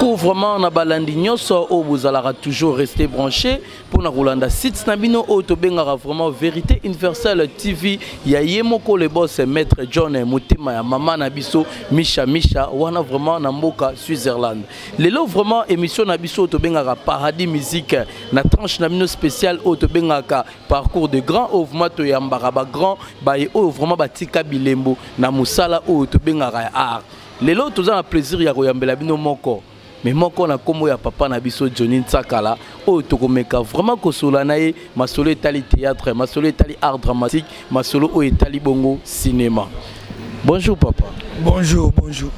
Beaucoup vraiment na balandi nyonso oyo bozalaka toujours rester branché mpo na kolanda site na bino oyo tobengaka vraiment Vérité Universelle TV ya ye moko le boss Maître John, motema ya mama na biso Misha Misha wana vraiment na mboka Switzerland. Lelo vraiment émission na biso oyo tobengaka Paradis Musique na tranche na bino spéciale oyo tobengaka Parcours de grand, oyo vraiment toyambaka ba grand baye oyo vraiment batika bilembo na mosala oyo tobengaka ya art. Lelo toza na plaisir ya koyambela bino moko mais moko na kombo ya papa na biso Johnny Nsakala, oyo tokomeka vraiment kosola na ye masolo etali théâtre, masolo etali art dramatique, masolo oyo etali bongo cinéma. Bonjour papa. Bonjour, bonjour.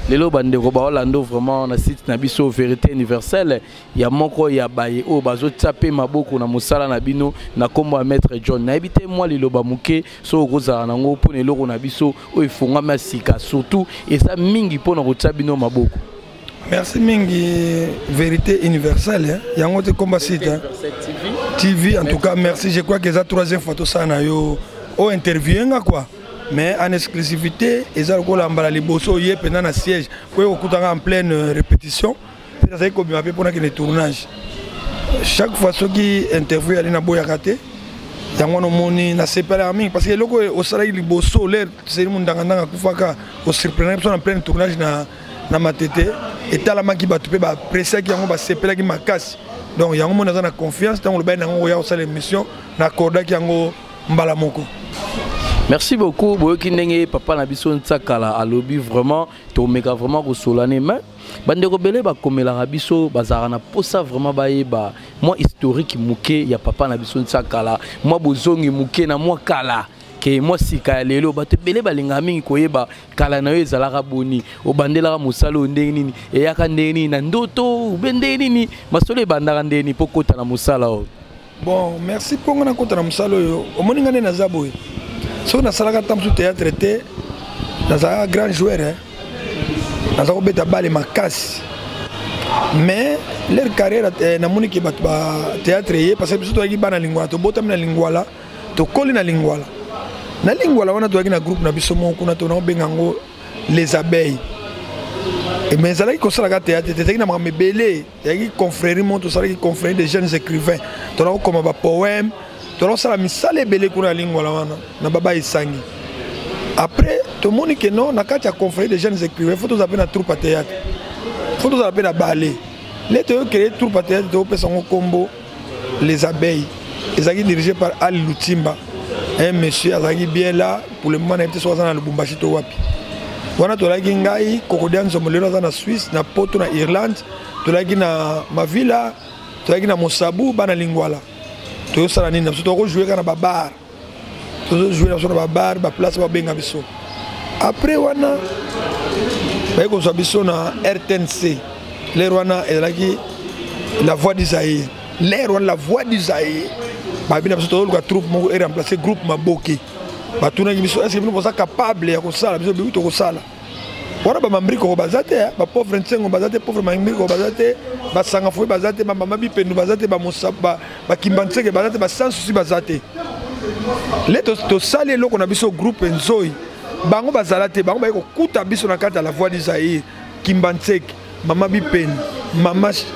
Lelo bandeko baolando vraiment na site na biso Vérité Universelle ya moko ya baye oyo bazotia mpe maboko na mosala na bino na kombo ya Maître John. Nayebi te mwa liloba moke soki okozala nango mpona eloko na biso oyo efongwami ya sika, surtout eza mingi mpona kotia bino maboko. Merci mingi Vérité Universelle, hein? Yango te komba site, hein? TV. En tout cas merci, je crois que eza troisième fois tosala na yo o interview nga quoi, mais en exclusivité eza lokola mbala liboso oye mpenza na siège po okutanga en pleine répétition mpe nazali kobima mpe mpona kende tournage. Chaque fois soki interview yali naboyaka te, yango wana omoni nasepelaka mingi parce que eloko oyo osalaki liboso lere seli mondangandanga akufaka, osurprenaki biso na pleine tournage na Matete, etalamaki bato mpe baappréciaki yango, basepelaki makasi. Donc yango moni naza na confiance ntango olobaki nango oya kosala émission, naccordaki yango mbala moko. Merci beaucoup. Boyoki ndenge papa na biso Nsakala alobi, vraiment tomeka vraiment kosolane, mais bandeko ebele bakomelaka biso, bazalaka na posa vraiment bayeba mwa historique moke ya papa na biso Nsakala, mwa bozongi moke na mwa kala ke mwa sika ya lelo. Bato ebele balingaka mingi koyeba kala na yo ezalaka boni, obandelaka mosala oyo ndenge nini, eyaka ndenge nini na ndoto ube ndenge nini, masolo ebandaka ndenge nini mpo kota na mosala oyo. Bon, merci. Mpongo nakota na mosala oyo, omoni nga nde naza boye, soki nasalaka ta mosusu théâtre te, nazalaka grand joueur, hein? Naza kobeta bale makasi, mais leur carrière namoni ke bato ba théâtre ye, parce que biso toyaki bana Lingwala, tobotami na Lingwala, tokoli na Lingwala. Na Lingwala wana toyaki na groupe na biso moko kuna, tona kobenga yango Les Abeilles. Mais ezalaki kosalaka théâtre te, ezalaki na makambo ebele, ezalaki confrérie moko, tosalaki confrérie des jeunes écrivains, tona kokoma bapoème, tona kosala misala ebele kuna ya Lingwala wana na baba esangi. Après tomoni ke non, na kati ya confrérie des jeunes écrivains faut tozala mpe na troupe ya théâtre, faut tozala mpe na ballet. Le toyokele troupe ya théâtre, tokopesa yango kombo Les Abeilles. Ezalaki dirigé par Ali Lutimba, un monsieur azalaki bien là pour le moment, nayebi te soki aza na Lubumbashi to wapi. Wana tolaki ngai Kokodia Nzombo, lelo aza na Suisse, na Poto, na Irlande. Tolaki na Mavila, tolaki na Mosabu, bana Lingwala. Toyosala nini na biso? Tokojoue kaka na babar, tozojoue na biso na babar, baplace babenga biso. Après wana baye kozwa biso na RTNC. Lere wana ezalaki La Voix du Zaïre. Lere wana La Voix du Zaïre babi na biso tozoluka troupe moko eremplace groupe Maboke. Batunaki biso: est ce que bino boza capable ya kosala? Biso bibi tokosala. Wana bamambrikoko baza te, bapauvre Nsengo baza te, pauvre mambrikoko baza te, basanga foi baza te, bamama Bipendu baza te, bakimba Nseke baza te, basansusi baza te. Le tosali eloko na biso groupe Nzoi, bango bazala te, bango baye kokuta biso na kati ya La Voix du Zaïre. Kimba Nseke, mama Bipeni,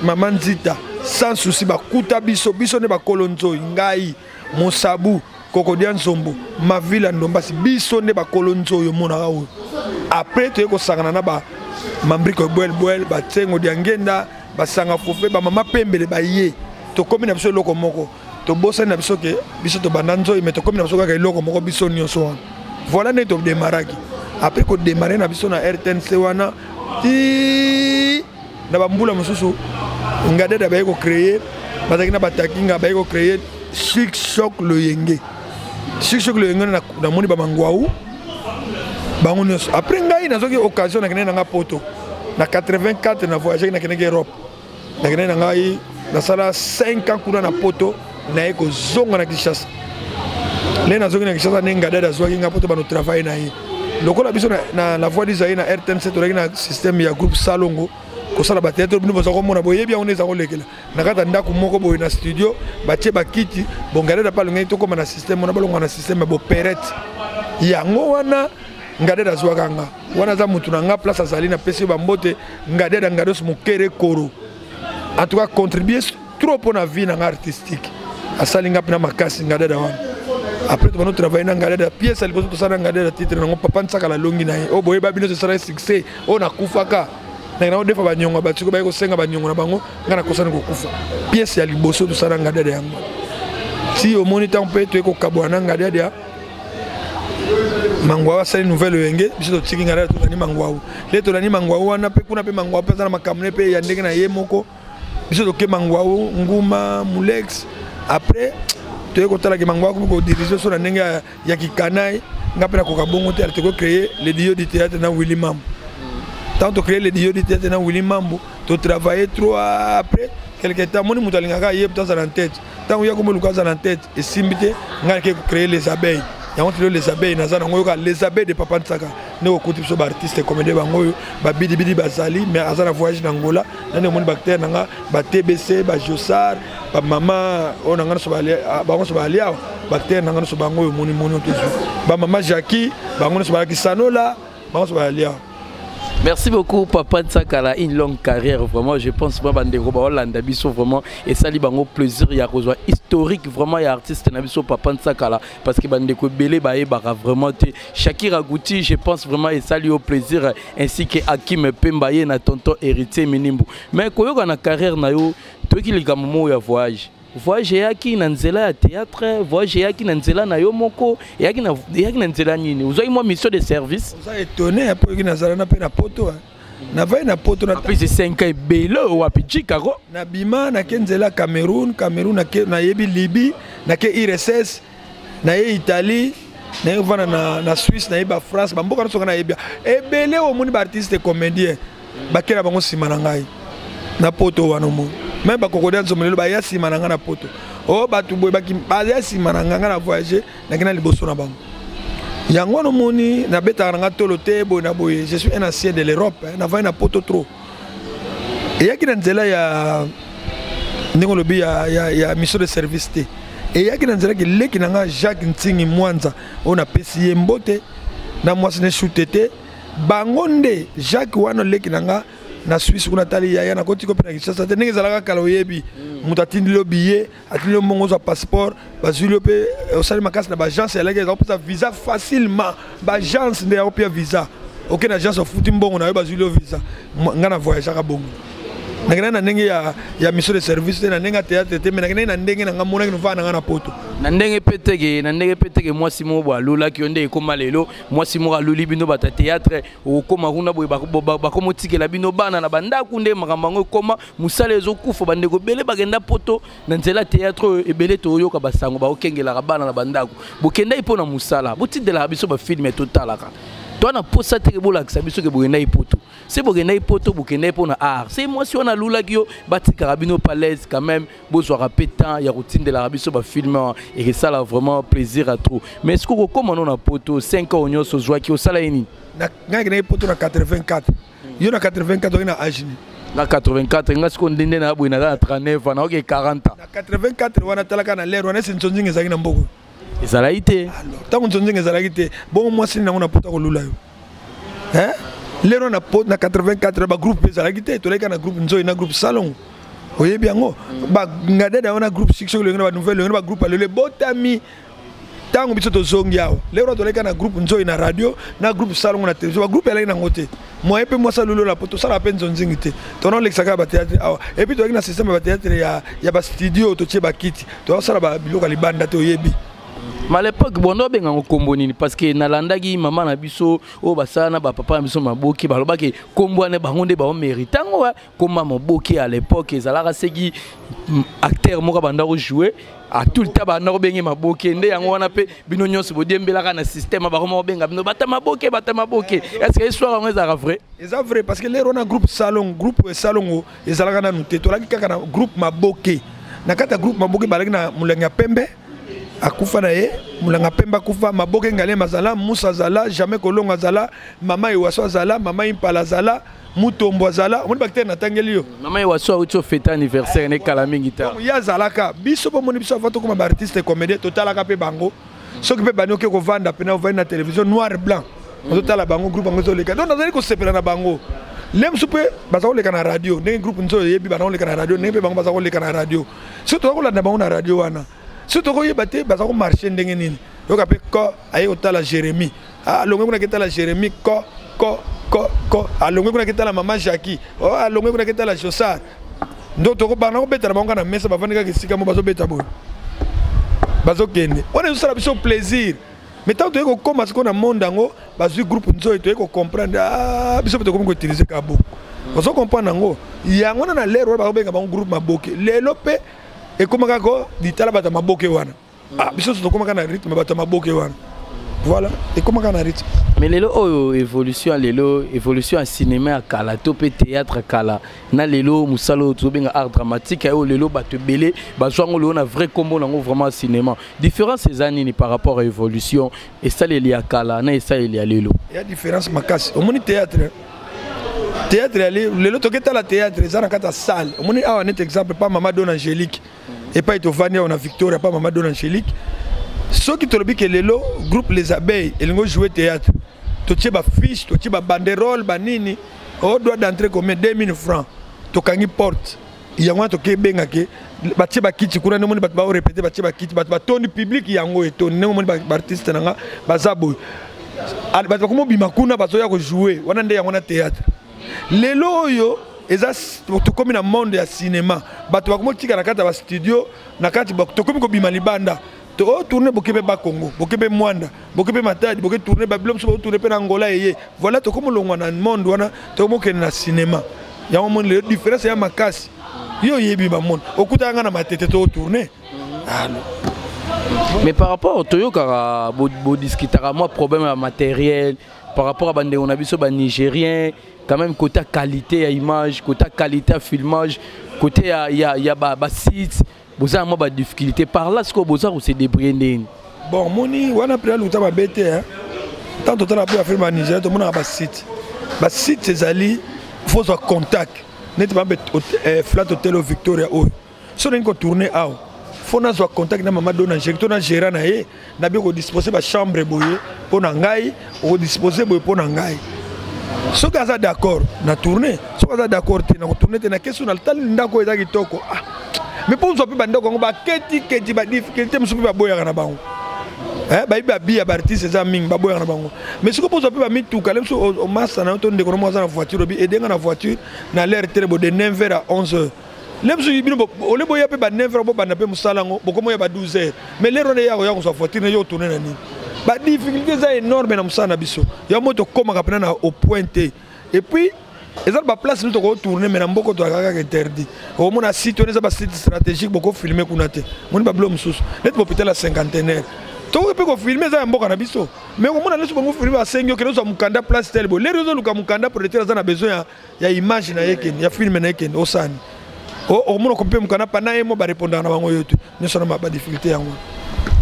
mama Nzita, sans souci, bakuta biso, biso nde bakolo Nzoi. Ngai, Mosabu, Kokodia Nzombo, Mavila Ndombasi, biso nde bakolo Nzoi omonaka oyo. Après toye kosangana na ba mambriko bwelbwel, batsengo diangenda, basanga fofe, bamama Pembele, baye tokomi na biso eloko moko. Tobosani na biso ke biso tobanda Nzoi, mais tokomi na biso kaka eloko moko biso nyonso wana. Voilà ndenge todemaraki. Après kodemare na biso na RTNC wana ti na bambula mosusu, Ngadede baye kocreye, bazalaki na batakinga, baye kocreye Chic Choc Loyenge. Chic Choc Loyenge, namoni bamangwau bango nyonso. Après ngai nazwaki occasion, nakendaki nanga Poto na 84, na voyageki, nakendaki Europe, nakendaki na ngai, nasala 5 ans kuna na Poto. Naye kozonga na Kinshasa, nde nazongi na Kinshasa nde Ngadade azwaki ngai poto bano travaille na ye lokola biso na Voix du Zaïre na RTNC. Tozalaki na système ya groupe Salongo, kosala bateatre. Bino boza komona, boyebi yango nde eza kolekela na kati ya ndako moko boye na studio, batie bakiti. Bon, Ngadade mpe alongaki, tokóma na système wana, balongwa na système ya boperete yango wana. Ngadede azwaka nga wana, aza mutu na nga, place azali napesi yo bambote. Ngadede Ngados Mokere Koro, en tout cas contribue trop mpo na vie na nga artistique, asali nga mpena makasi Ngadede wana. Après tobanda travaille na Ngadede, pièce ya liboso tosala na Ngadede, titre nango Papa Nsakala alongi na ye, oyo boyeba bino, tosalaki succès. Oyo nakufaka ndenge nango defa banyongo batiko baye kosenga banyongo na bango, ngai nakosani kokufa. Pièce ya liboso tosala Ngadede yango. Ti omoni ntango mpe toye kokabwana na Ngadede ya Mangwawu, asali nouvelle Wenge, biso totiki Ngadede, tolandi Mangwawu. Le tolandi Mangwawu wana mpe kuna mpe Mangwawu mpe aza na makambo ne mpe ya ndenge na ye moko. Biso toke Mangwawu, Nguma Mulex. Après toye kotalaki Mangwawu akomi kodirige so na ndenge ya kikanai, nga mpe nakoka bongo te. Toko créer le Dio du théâtre na Willy Mambo. Tant tocréer le Dio du théâtre na Willy Mambo, totravaille trop. Après quelque temps, moni moto alingaka ye to azala na tête, ntango ya komoluka azala na tête esimbi te, ngai nake kocréer les abeilles. Yango tilo les abeilles naza nango, yoka les abeilles de Papa Nsaka nde kokuti biso baartiste comédien bango oyo babidibidi bazali, mais aza na voyage na Ngola. Nani omoni baacteur na nga, ba TBC, bajosar, bamama oyo na nga nyonso, bango nyonso bazali awa. Baacteur na nga nyonso bango oyo omoni moni oyo tozwi, bamama Jacki, bango nyonso bazalaki sanola, bango nyonso bazali awa. Merci beaucoup Papa Nsakala, une longue carrière vraiment, je pense vraiment bandeko ba Hollande biso vraiment et sali bango plaisir ya kozwa historique vraiment ya artiste na biso Papa Nsakala, parce que bandeko belé ba yebaka vraiment te. Shakira Gouti, je pense vraiment et sali au plaisir, ainsi que Hakim Pemba ye na tonton Héritier Minimbu. Mais koyoka na carrière na yo, toki likambo mo ya voyage. Voyage eyaki na nzela ya théâtre, voyage eyaki na nzela na yo moko, eyaki na nzela nini? Ozwaki mwa mission de service? Oza étonné po oyoki nazala na mpe na poto, navai na poto. Apesi 5 ans ebele wapi Chicago? Nabima, nake nzela Cameroun, Cameroun nayebi Libye, nake URSS, naye Italie, naye kovanda na Suisse, nayebi bafrance, bamboka nyonso nga nayebi ebele. Omoni baartiste comédien bakela bango nsima na ngai na poto wana, omoni me bakokodi ya nzomo lelo baya nsima na ngai na poto. O bato boye baya nsima na ngai, ngai na voyage, nake na liboso na bango. Yango wana omoni nabetaka na ngai tolo te boye na boye. Je suis un ancien de l'Europe, navandi na poto trop. Eyaki na nzela ya ndenge olobi ya mission de service te, eyaki na nzela keleki na ngai Jacques Ntingi Mwanza oyo napesi ye mbote na mwasi ne shute te. Bango nde Jacques wana leki na nga na Suisse kuna, tali yaya nakoti ko mpe na Kinshasa te ndenge ezalaka kala. Oyebi moto atindeli yo billet, atindeli yo mbongo, ozwa passeport, bazwili yo mpe osali makasi na baagence yalaki eza kopesa visa facilement. Baagence nde yakopia visa, oke na agence, ofuti mbongo na yo, bazwili yo visa. Nga na voyageaka bongo, nakendaki na ndenge ya mission de service te, na ndenge ya théâtre te, mais nakendaki na ndenge na nga monaki novaa na nga na poto. Na ndenge mpe teke mwasi moko boye alulaki yo, nde ekóma lelo mwasi moko aluli bino bato ya théâtre, okóma kuna boye, bakóma otikela bino bana na bandako, nde makambo yango ekóma mosala ezokufa. Bandeko ebele bakenda poto na nzela théâtre oyo, ebele toyoka basango baokengelaka bana na bandako. Bokendaki mpo na mosala, botindelaka biso bafilme totalaka to wana. Posa teke bolakisa biso ke bokendaki poto, se bokendaki poto, bokendaki mpo na art. Se mwasi wana alulaki yo, batikaka bino palaise quand même, bozwaka mpe temps ya kotindelaka biso bafilme wana, ekesala vraiment plaisir à trop. Mais soki okokóma no na poto, 5 ans nyonso ozwaki, osala ye nini? Ngai nakendaki poto na 84. Yo na 84 oki na age nini? Na 84, nga sikoyo ndende na boye naza na 39 ans, naoke 40 ans. Na 84 wana, talaka na lere wana, ese nzonzinga ezalaki na mboko? Ezalaki te. Ntango nzonzinga ezalaki te, bongo mwasi nini nango na poto akolula yo? Lero na 84 bagroupe mpe ezalaki te, tolaki na groupe Nzoi na groupe Salongo, oyebi yango, bangadede yango na groupe Sik, soki olongi na banouvelle olongi na bagroupe alelo ebotami. Ntango biso tozongi awa, lero tolaki na groupe Nzoi na radio na groupe Salongo na télévision, bagroupe elaki nango te. Moyen mpe mwasi alulu na po tosalaka mpe nzonzingi te, tona olekisaka batéâtre awa. Et puis tozalaki na système ya batéâtre ya bastudio, totie bakiti, tozosala biloko ya libanda te, oyebi. Mais à l'époque bondo obengango kombo nini? Parce que nalandaki mama na biso oyo basala na bapapa na biso maboki, balobaki kombo wana bango nde baomérite yango. Koma moboki à l'époque ezalaka seki acteur moko banda kojouer à tout le temps, banda kobenge maboke. Nde yango wana mpe bino nyonso bodiembelaka na système, bakoma kobenga bino bata maboke, bata maboke. Est ce que histoire yango ezalaka vrai? Eza vrai, parce que lero na groupe Salongo, groupe Salongo ezalaka nanu te, tolaki kaka na groupe Maboke. Na kati ya groupe Maboke balaki na molenge ya pembe akufa na ye, molanga pembe akufa, Maboke Ngalema azala, Musa azala, Jamais Kolongo azala, mama Ewaso azala, mama Impala azala, Mutombo azala. Omoni baacteur natangeli yo. Mama Ewaso auti ofete anniversaire ne kala mingi ta. Ye azalaka biso mpo moni biso avant tokoma baartiste comédien, totalaka mpe bango. Soki mpe bani oke kovanda mpena ovandi na télévision noir blanc. Nazotala bango, groupe yango ezoleka, donc nazali kosepela na bango. Le mosusu mpe baza koleka na radio, ndenge groupe nzo oyebi bana koleka na radio, ndenge mpe bango baza koleka na radio. Soki toza kolanda bango na radio wana, soki tokoyeba te baza komarche ndenge nini. Yoka mpe ko aye kotala Jérémie, alongwe kuna ketala Jérémie, ko ko ko ko alongwe kuna ketala mama Jackie, oh, alongwe kuna ketala Josar. Ndo tokobanda kobeta na bango na mesa, bavandi kaka esika mo bazobeta boye, bazokende wana, ezosala biso plaisir. Mais ntango toyei kokóma sikoyo na monde yango, bazwi groupe nzoi, toyei kocomprendre, ah, biso mpe tokomi koutiliser kaka bongo. Ozo comprendre yango, yango wana na lere wana bakobenga bango groupe maboke. Lelo mpe ekómaka ko litala bato ya maboke wana. Ah, biso nyonso tokomaka na rythme bato ya maboke wana. Voilà, ekomaka na rythme. Mais lelo oyo, évolution ya lelo, évolution ya cinéma ya kala to mpe théâtre ya kala na lelo, mosala oyo tozobenga art dramatique oyo lelo bato ebele bazwa yango lelo na vrai kombo nango vraiment cinéma, différence eza nini par rapport à évolution esaleli ya kala na esaleli ya lelo? Ya différence makasi. Omoni théâtre, théâtre ya lelo, toketala théâtre eza na kati ya salle. Omoni awa neti exemple pa mama Don Angélique, epai tovandi awa na Victoria, pa mama Don Angélique. Soki tolobi ke lelo groupe Les Abeilles elingi ojouer théâtre, totie bafiche, totie babanderole, banini, o droit d'entrée combien? 2000 francs. Tokangi porte yango wana, tokebengake batie bakiti kuna. Ndenge omoni bato baorépéter, batie bakiti, bato batondi, public yango etondi. Ndenge omoni baartiste na nga baza boye, bato bakomi obima kuna, bazoya kojouer wana. Nde yango na théâtre. Lelo oyo eza tokomi na monde ya cinéma, bato bakomi otika na kati ya bastudio, na kati tokomi kobima libanda, tourne. Boke mpe Bakongo, boke mpe Mwanda, boke mpe Matadi, boke tourne babilo mosusu, bakotourne mpe na Angola eye. Voilà, tokomi olongwa na monde wana, tokomi okende na cinéma. Yango moni lelo différence ya makasi. Yo oyebi bamone, okutaka nga na Matete, totourne. Mais par rapport toyokaka bodiscutaka mwa problème ya matériel par rapport à bandeko na biso banigérien, quand même côté qualité ya image, côté qualité ya filmage, côté ya basite, boza na mwa badifficulté par là. Sikoyo boza kose débrouiller ndeni? Bon, moni wana mpe aluta mabe te. Tant totala mpe bafilme ya Nigéria, tomonaka basite, basite ezali, faut ozwa contact. Neti bambe Flat Hotel o Victoria oyo, so ndenge kotourne awa, faut nazwa contact na mama Dona Angélique to na gérant na ye, nabi kodispose bachambre boye mpo na ngai, okodispose boye mpo na ngai. Soki aza d'accord, na tourne. Soki aza d'accord te, na kotourne te. Na kesu natali ndako oyo eza kitoko. Ah, mais mpo ozwa mpe bandako yango, baketiketi, badifficulté mosusu mpe baboyaka na bango. Bayebi babi ya baartiste eza mingi, baboyaka na bango. Mais soki mpo ozwa mpe bamituka le mosusu, omasa na yo to ndeko na mo aza na voiture, obi edenga na voiture na l'heure tele bo de 9 heures à 11 heures. Le mosusu bino ole boya mpe ba 9 heures, bobanda mpe mosala yango, bokomoya ba 12 heures. Mais lero wana ya koya kozwa voiture na yo, otourne na nini? Badifficulté eza énorme na mosala na biso. Yango moi tokómaka mpena na au point te. Et puis eza na baplace nini tokotourne, mais na mboka tozalaka kaka interdit. Okomona site wana eza basite stratégique, bokofilme kuna te. Moni babilo mosusu neti bahôpital ya Cinquantenaire, tokoki mpe kofilme, eza ya mboka na biso. Mais okomona nyonso bango filme, basengi okende ozwa mokanda place tel boye. Lero ozoluka mokanda, producteur aza na besoin ya image na ye, kende ya filme na ye, kende osani okomona okomi mpe mokanda pendant ye mo barépondaka na bango yo te. Nyonso na badifficulté yango.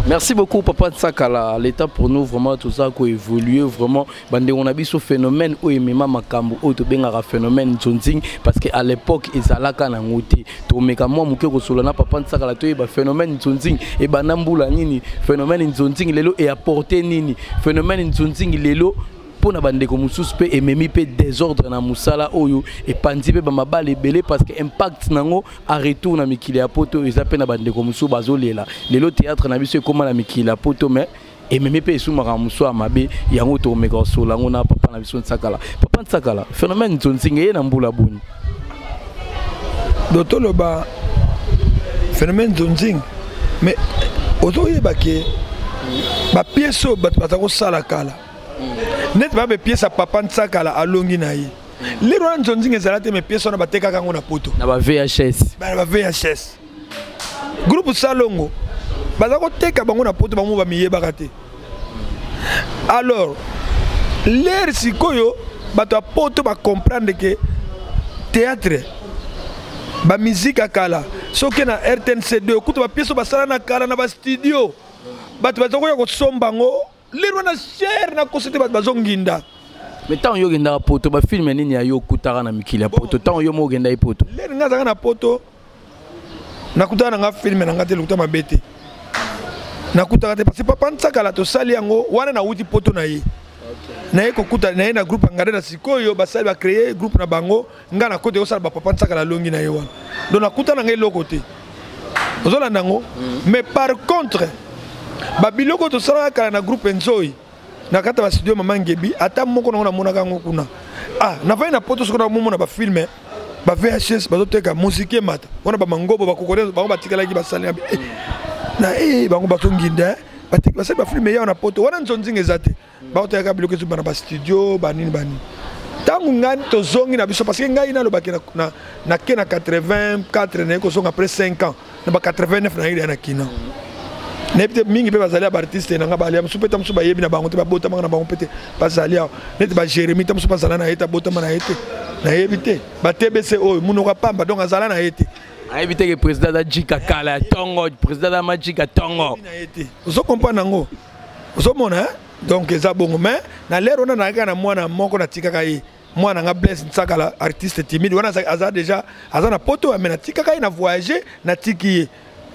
Merci beaucoup, Papa Tsakala. L'état pour nous vraiment tout ça ko évoluer vraiment. Bande on a biso phénomène oyo emema makambo oyo tobengaka phénomène nzonzing, parce que à l'époque ezalaka nango te. Tomeka mwa moke kosolola na Papa Nsakala, toyeba phénomène nzonzing ebanda mbula nini, phénomène nzonzing lelo eapporte nini, phénomène nzonzing lelo mpona bandeko mosusu mpe ememi mpe désordre na mosala oyo, epandi mpe bamabala ebele, parce que impact nango a retour na mikili ya poto eza mpe na bandeko mosusu bazolela. Lelo théâtre na biso ekóma na mikili ya poto, mais ememi mpe esumaka mosusu ya mabe. Yango tokomeka kosola yango na papa na biso Nsakala. Papa Nsakala, phénomène nzonzinga eye na mbula boni? Do toloba phénomène nzonzing, mais ozoyeba ke bapièce oyo bato baza kosala kala, neti baa bapièce ya Papa Nsakala alongi na ye, lero wana nzonzinga ezala te. Mais pièce wana batekaka yango na poto. Na ba VHS. Na ba VHS. Groupe Salongo baza koteka bango na poto, bango bamiyebaka te. Alors lere sikoyo bato ya poto bacomprendre ke théâtre, bamiziki ya kala, soki na RTNC 2 okuta bapièce oyo basala na kala na bastudio, bato baza koya kosomba yango lero wana cher na koso te, bato bazonginda. Mais ntango yo okendaka poto, bafilme nini ya yo okutaka na mikili ya poto ntango yo mo okenda ye poto? Lere nga azalaka na poto, nakutaka na nga filme na nga te. Lokuta mabe te, nakutaka te, parce que Papa Nsakala tosali yango wana, nawuti poto na ye. Naye kokuta naye na groupe ya Ngadada. Sikoyo basali, bacréer groupe na bango. Ngai nakota, ekosala bapapa Nsakala alongi na ye wana. Donc nakuta na ngai eloko te, ozolanda yango. Mais par contre, babiloko oyo tosalaka kala na groupe Nzoi na kati ya bastudio Mama Ngebi, ata moko nango namonaka yango kuna. Ah, nafai na Poto, soki namomona bafilm ba VHS bazoteka, muziki emata wana, bamangobo, bakokode, bango batikalaki basali na na bango bazonginda, basali bafilm eyawa na Poto wana. Nzonzinga eza te, baotekaka biloko ezoba na bastudio banini banini. Ntango ngai tozongi na biso, parce que ngai nalobaki nake na 84, naye kozonga après 5 ans na ba 89, nayebi na kina, nayebi te mingi mpe bazali ya baartiste na nga balia mosusu mpe ta mosusu bayebi na bango te, babotamaka na bango mpe te. Bazali awa neti baJérémi, ta mosusu bazala na ye te, abotama na ye te, nayebi te. Ba TBC oyo munoko pamba, donc azala na ye te. Ayebi te ke président aza jika kala ya ntongo, président aza majika ntongo. Na ye te, ozocomprendre yango, ozomona, hein? Donc eza bongo. Mais na lere wana nayaka na mwana moko, natikaka ye, mwana nga Blaise Nsakala, artiste timide wana, aza déjà, aza na Poto. Mais natikaka ye na voyage, natiki ye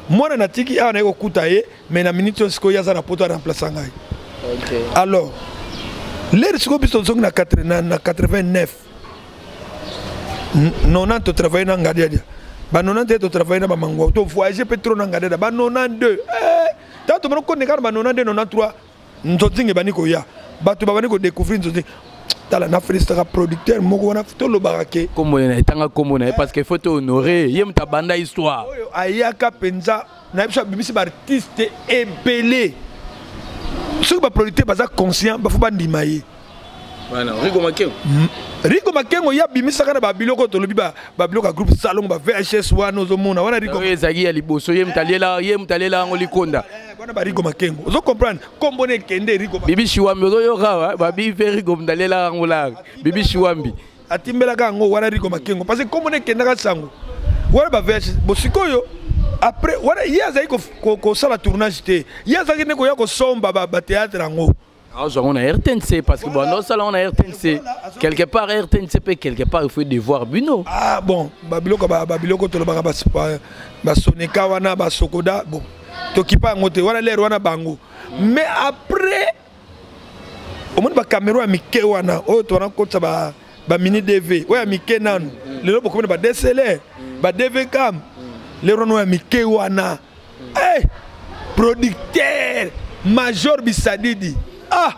mwana, natiki awa, naye kokuta ye. Mais na minute oyo sikoyo ye aza na Poto, aremplace ngai. Alors lere sikoyo biso tozongi na 89, 90, totravaille na Ngadiadia. Ba 91 totravaille na bamangwa, tovoyage mpe trop na Ngadiadia. Ba 92, ntango tomona koneka na ba 92, 93, nzonzinga ebandi koya, bato babandi kodécouvrir nzonzinga. Tala, na félicitaka producteur moko wana tolobaka ke Kombo na etanga, kombo na ye, parce que faut tohonorer ye, moto abanda histoire. Oyo ayaka mpenza na biso, abimisi baartiste ebele. Soki baproducteur baza conscient, bafo bandima ye. Rigo Makengo. Rigo Makengo, ye abimisaka na babiloko tolobi, babiloko ya groupe Salongo, ba VHS wana ozomona wana, Rigo. Oyo ezalaki ya liboso, ye moto aliela, ye moto aliela yango likonda. Wana barigo Makengo, ozo comprendre, kombo na ekende Rigo. Bibi Shiwambi, ozoyoka awa, babi mpe Rigo moto aliela yango la Bibi Shiwambi. Atimbelaka yango wana Rigo Makengo, parce que kombo na ekendaka sango wana, ba VHS. Bo sikoyo après wana, ye azali kosala tournage te, ye azalaki nde koya kosomba bathéâtre yango. Azwa yango na RTNC, parce que bando osala yango na RTNC quelque part. RTNC mpe quelque part, il faut devoir bino. Ah bon, babiloko babiloko tolobaka, basoneka wana, basokoda, bon, tokipa yango te wana lere wana bango. Mais après omoni bacaméra ya mike wana oyo twana kotisa, bamini DV oyo ya mike nanu. Lelo bokomi na ba DSLR, ba DV cam. Lero wana oyo ya mike wana, hey, producteur Major Bisadidi, ah,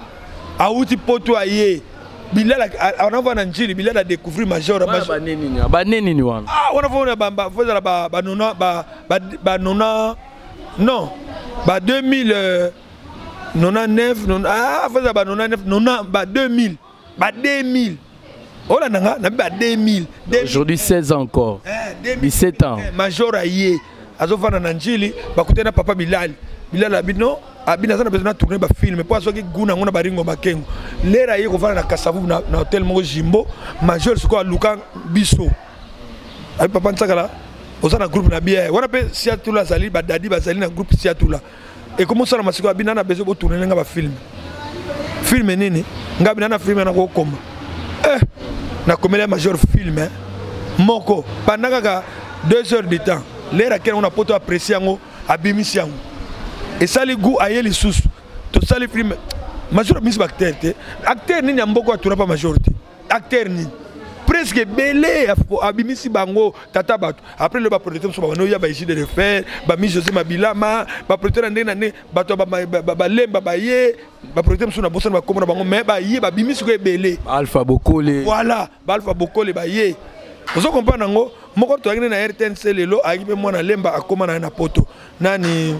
awuti Poto, aye Bilal anava na Njili, Bilal adécouvrir Major. Banenini wana? Ah, wana fozala banona, banona, non, ba 2000, 99, ah, fozala ba 99, 90, ba 2000, ba 2000. Olanda nga nabi ba 2000. Aujourd'hui 16 ans encore, 17 ans. Major aye, azofanda na Njili, bakutani na papa Bilal. Bilal abi non, abi naza na besoin na tourner bafilm, mpo azwaki gu nango na baringo Makengo. Lere aye kovanda na Kasavubu na hotel moko Jimbo. Major sikoyo aluka biso, abi: "Papa Nsakala, oza na groupe na bie wana mpe Siatula azali, badadi bazali na groupe Siatula." Ekomi osalama sikoyo, abi: "Na besoin botourner nga bafilm." "Film nini?" "Nga bina na film nakokoma." Nakomeli ya Major film moko pendant kaka 2 heures de temps. Lere akende yango na Poto, apprécie yango, abimisi yango, esali gu. Aye lisusu, tosali film. Major abimisi baacteur te. Acteur nini ya mboka atuna pa Major te? Acteur nini? Presque ebele abimisi bango, tata bato. Après le baproducteur mosusu babandi oya, baégide de fer, bami José Mabilama, baproducteur na ndenge na ndenge, bato balemba baye, baproducteur mosusu na bosana bakombo na bango, mais baye babimisi ko ebele. Alpha Bokole. Voilà, baalpha Bokole baye, ozo comprendre yango. Moko toyaki nde na RTNC, lelo ayaki mpe mwana Lemba, akóma na ye na Poto, nani,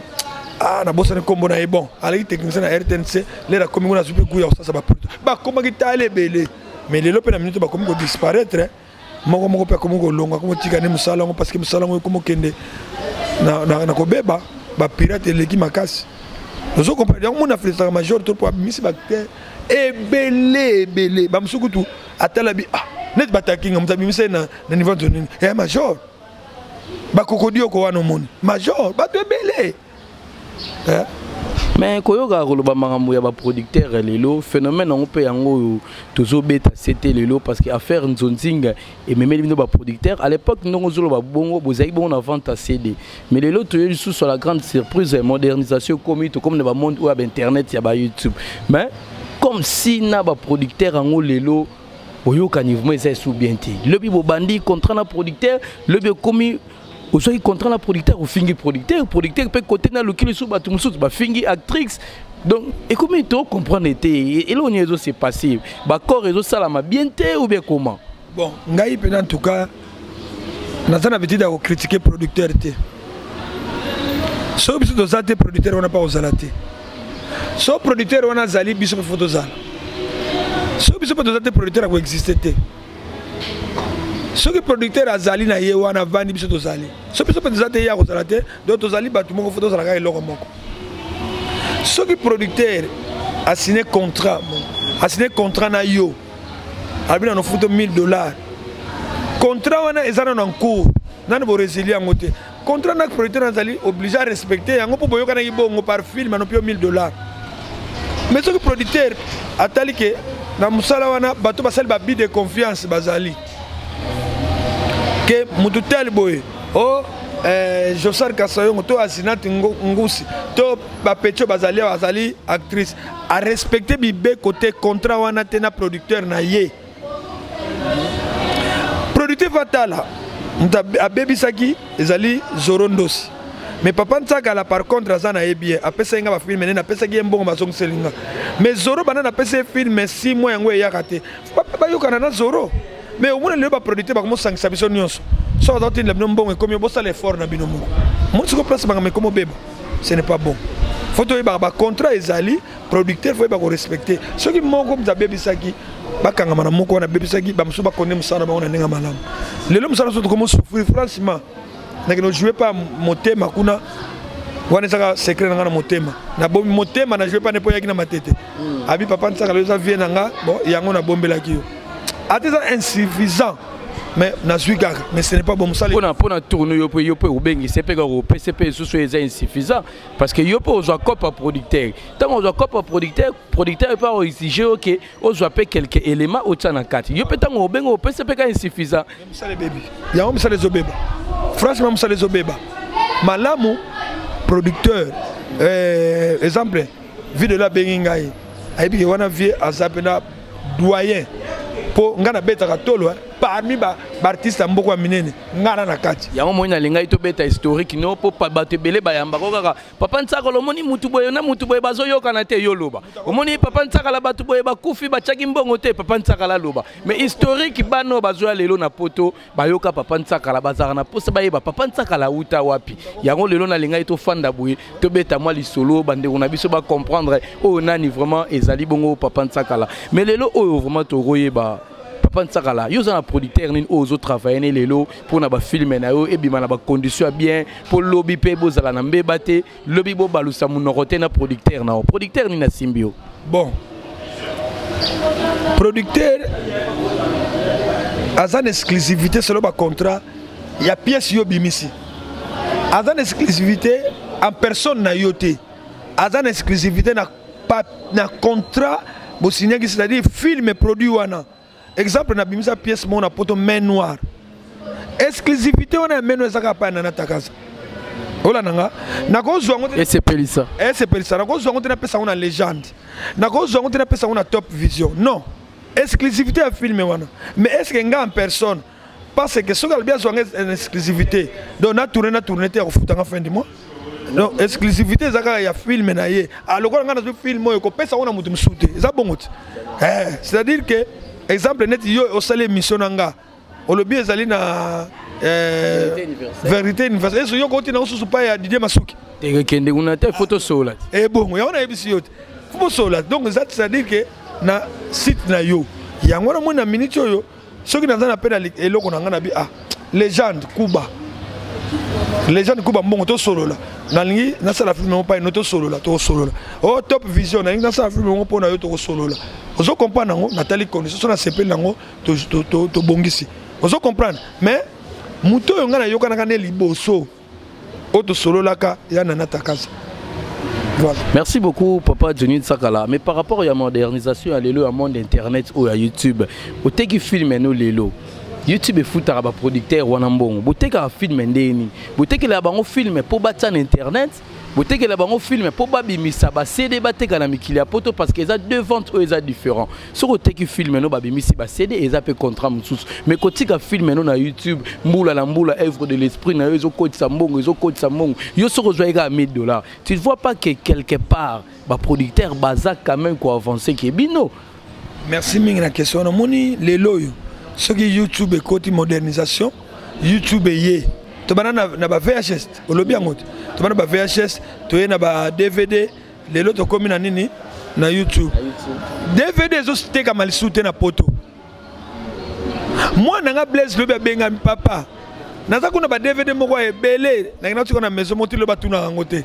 ah, nabosani nkombo na ye. Bon, alaki technicien na RTNC. Lelo akomi ngo, nazwi mpe goût ya kosasa baproducteur. Bakomaki tala ebele, mais lelo mpe na minute bakomi kodisparaître moko moko, mpe akomi kolongwa, akomi kotika nde mosala yango, parce que mosala yango ekomi okende na kobeba, bapirate eleki makasi, ozo comprendre yango. Mona félicitaka Major to mpo abimisi baacteur ebele ebele. Bamosusu kutu atala bi, ah, neti batakinga moto abimisa ye na niveau nini ya Major, bakokodi oko wana, omoni Major, bato ebele. Mais koyoka koloba makambo ya baproducteur lelo, phénomène yango mpe yango oyo tozobeta sete lelo, parce que affaire nzonzinga ememeli bino baproducteur. À l'époque, ndongo ozoloba bongo, bozalaki bongo na vente ya CD. Mais lelo toye lisusu à la grande surprise ya modernisation, ekomi tokomi na bamonde oyo ya bainternet, ya bayoutube. Mais Comme si na baproducteur yango lelo boyokani vraiment eza esu bien te. Lobi bobandi contrat na producteur, lobi ekomi ozwaki contrat na producteur, ofingi producteur, producteur mpe kote na luki lisusu bato mosusu, bafingi actrice. Donc ekomi tocomprendre te eloko nini ezose passer, baccord ezosalama bien te ou bien comment? Bon, ngai mpena, en tout cas, naza na habitude ya kocritiquer producteur te. Soki biso toza te, producteur wana mpa kozala te. So producteur wana azali, biso mpe faut tozala. Soki biso mpe toza te, producteur akoexiste te. Soki producteur azali na ye wana avandi, biso tozali. So biso mpe toza te, ye akozala te. Donc tozali bato moko, faut tozala kaka eloko moko. Soki producteur asigne contrat, bon, asigne contrat na yo, alobi na nofuto 1000 $, contrat wana eza nano en cours, nano borésilie yango te. Contrat na producteur, azali obligé à respecter yango mpo boyokanaki bongo. Par film anopi yo 1000 $. Mais soki producteur atali ke na mosala wana bato basali baabus de confiance, bazali ke mutu tel boye o Josar Kasayongo to Asinati Ngusi to bapetio bazali awa, azali actrice, arespecte mibeko te, contrat wana te na producteur na ye, producteur fatala moto abebisaki ezali Zoro Ndosi. Mais papa Ntsakala, par contre, aza na ye bien, apesaki nga bafilm nene, napesaki ye mbongo, bazongiseli nga. Mais Zoro, banda napesi ye film, 6 mois yango eyaka te. Bayokana na Zoro. Mais omona lelo baproducteur bakomosangisa biso nyonso. So baza kotindela bino mbongo, ekomi bosala effort na bino moko. Moni siko place bangama ekomi obeba, ce n'est pas bon. Faut toyebaka bacontrat ezali, producteur faut yeba korespecte. Soki moko moto abebisaki, bakangama na moko wana abebisaki, bamosusu bakonde mosala na bango na ndenge ya malamu. Lelo mosala so tokomo souffrir, franchement. Nakende ojouer pa motema kuna, wana ezaka secret na nga na motema, nabomi motema na jouer pa ne mpo oyaki na matete. Abi papa Nsaka, eza vie na nga. Bon, yango nabombelaki yo, ata eza insuffisant, mais nazwi kaka. Mais ce n'est pas bon mosala. Mpona tourne yo mpe, yo mpe obengisi mpe kaka, opesi mpe lisusu, eza insuffisant, parce que yo mpe ozwa cope ya producteur. Ntango ozwa cope ya producteur, producteur mpe aoexige oke ozwa mpe quelque élément otia na kati. Yo mpe ntango obenga, opesi mpe ka insuffisant. Mosala ebebi yango, mosala ezobeba. Franchement, mosala ezobeba malamu. Producteur, exemple video abengi ngai, ayebi ke wana vie aza mpena doyen, mpo ngai nabetaka tolo parmi baartiste ya mboka ya minene, ngai na kati. Yango moi nalingai tobeta historique no, mpo bato ebele bayambako kaka papa Ntsakala. Omoni mutu boye na mutu boye bazoyokana te, yo loba. Omoni papa Ntsakala, bato boye bakufi, batiaki mbongo te, papa Ntsakala aloba. Mais historique, bana oyo bazoya lelo na Poto, bayoka papa Ntsakala, bazalaka na mposa bayeba papa Ntsakala auta wapi. Yango lelo nalingai tofanda boye, tobeta mwa lisolo, bandeko na biso bacomprendre oyo nani vraiment ezali bongo papa Ntsakala. Mais lelo oyo vraiment tokoyeba papa Ntsakala, yo oza na producteur nini oyo ozotravaille ne lelo mpona bafilm na yo ebima na bacondition ya bien, mpo lobi mpe bozala na mbeba te, lobi bobalusa monoko te na producteur na yo? Producteur nini asimbi yo? Bon, producteur aza na exclusivité selo bacontrat ya pièce yo bimisi. Aza na exclusivité en personne na yo te, aza na exclusivité na contrat bosignaki, c'est-à-dire film produit wana. Exemple, nabimisa pièce moko na Poto, Main Noire. Exclusivité wana ya Main Noire ezaka pa Nana Takaza. Olanda nga, nakozwa yango. Esepelisa. Esepelisa. Nakozwa yango te, napesa yango na Légende, nakozwa yango te, napesa yango na Top Vision. Non, exclusivité ya film wana. Mais est ce que nga en personne, parce que soki alobi azwa nga en exclusivité, donc na tourne te, ya kofutanga fin du mois. Donc exclusivité eza kaka ya film na ye. Alokola ngai nazwi film oyo, kopesa yango na moto mosusu te, eza bongo te. C'est à dire que, exemple, neti yo osali émission na nga, olobi ezali na Vérité Universelle, eso yo kotina mosusu pa ya Didier Masuki. Tekekende kuna te, faut tosola te. Ebongo yango nayebisi yo te, faut bosola. Donc eza, c'est à dire que na site na yo yango wana, moi na minute oyo, soki naza na mpe na eloko na ngai, na bi ah, Légende Kuba, Légende Kuba mbongo, tosolola. Nalingi nasala film yango pai no, tosolola, tokosolola. O Top Vision, nalingi nasala film yango mpo na yo, tokosolola. Ozo comprendre yango, natali condition, so nasepeli yango, tobongisi. Ozo comprendre. Mais moto oyo ngai nayokanaka nde liboso oyo tosololaka ya Nana Takaza. Voilà. Merci beaucoup, papa Johnny Tsakala. Mais par rapport à la modernisation, à lelo, à monde internet ou à YouTube, oteki film no lelo. YouTube efutaka baproducteur wana mbongo. Botekaka film ndeni? Botekelaka bango film mpo batia na internet? Botekela bango film mpo babimisa baCD, bateka na mikili ya poto, parce que eza deux ventes oyo eza différent. Soki oteki film no, babimisi baCD, eza mpe contrat mosusu. Mais kotika film no na YouTube mbula na mbula, œuvre de l'esprit na yo ezokotisa mbongo, ezokotisa mbongo. Yo soki ozwaki kaka 1000 $, tu ne vois pas que quelque part baproducteur baza quand même koavance ke bino? Merci mingi na question wana. Omoni, lelo oyo soki YouTube ekoti, modernisation, YouTube eye. Tobanda na ba VHS, olobi yango te. Tobanda ba VHS, toye na ba DVD, lelo tokómi na nini? Na YouTube. DVD ezotekama lisusu te na poto. Mwana nga Blaise lobi abengami: "Papa, naza kuna, ba DVD moko ya ebele, nakenda kotika na maison moko." Tilo batunaka yango te.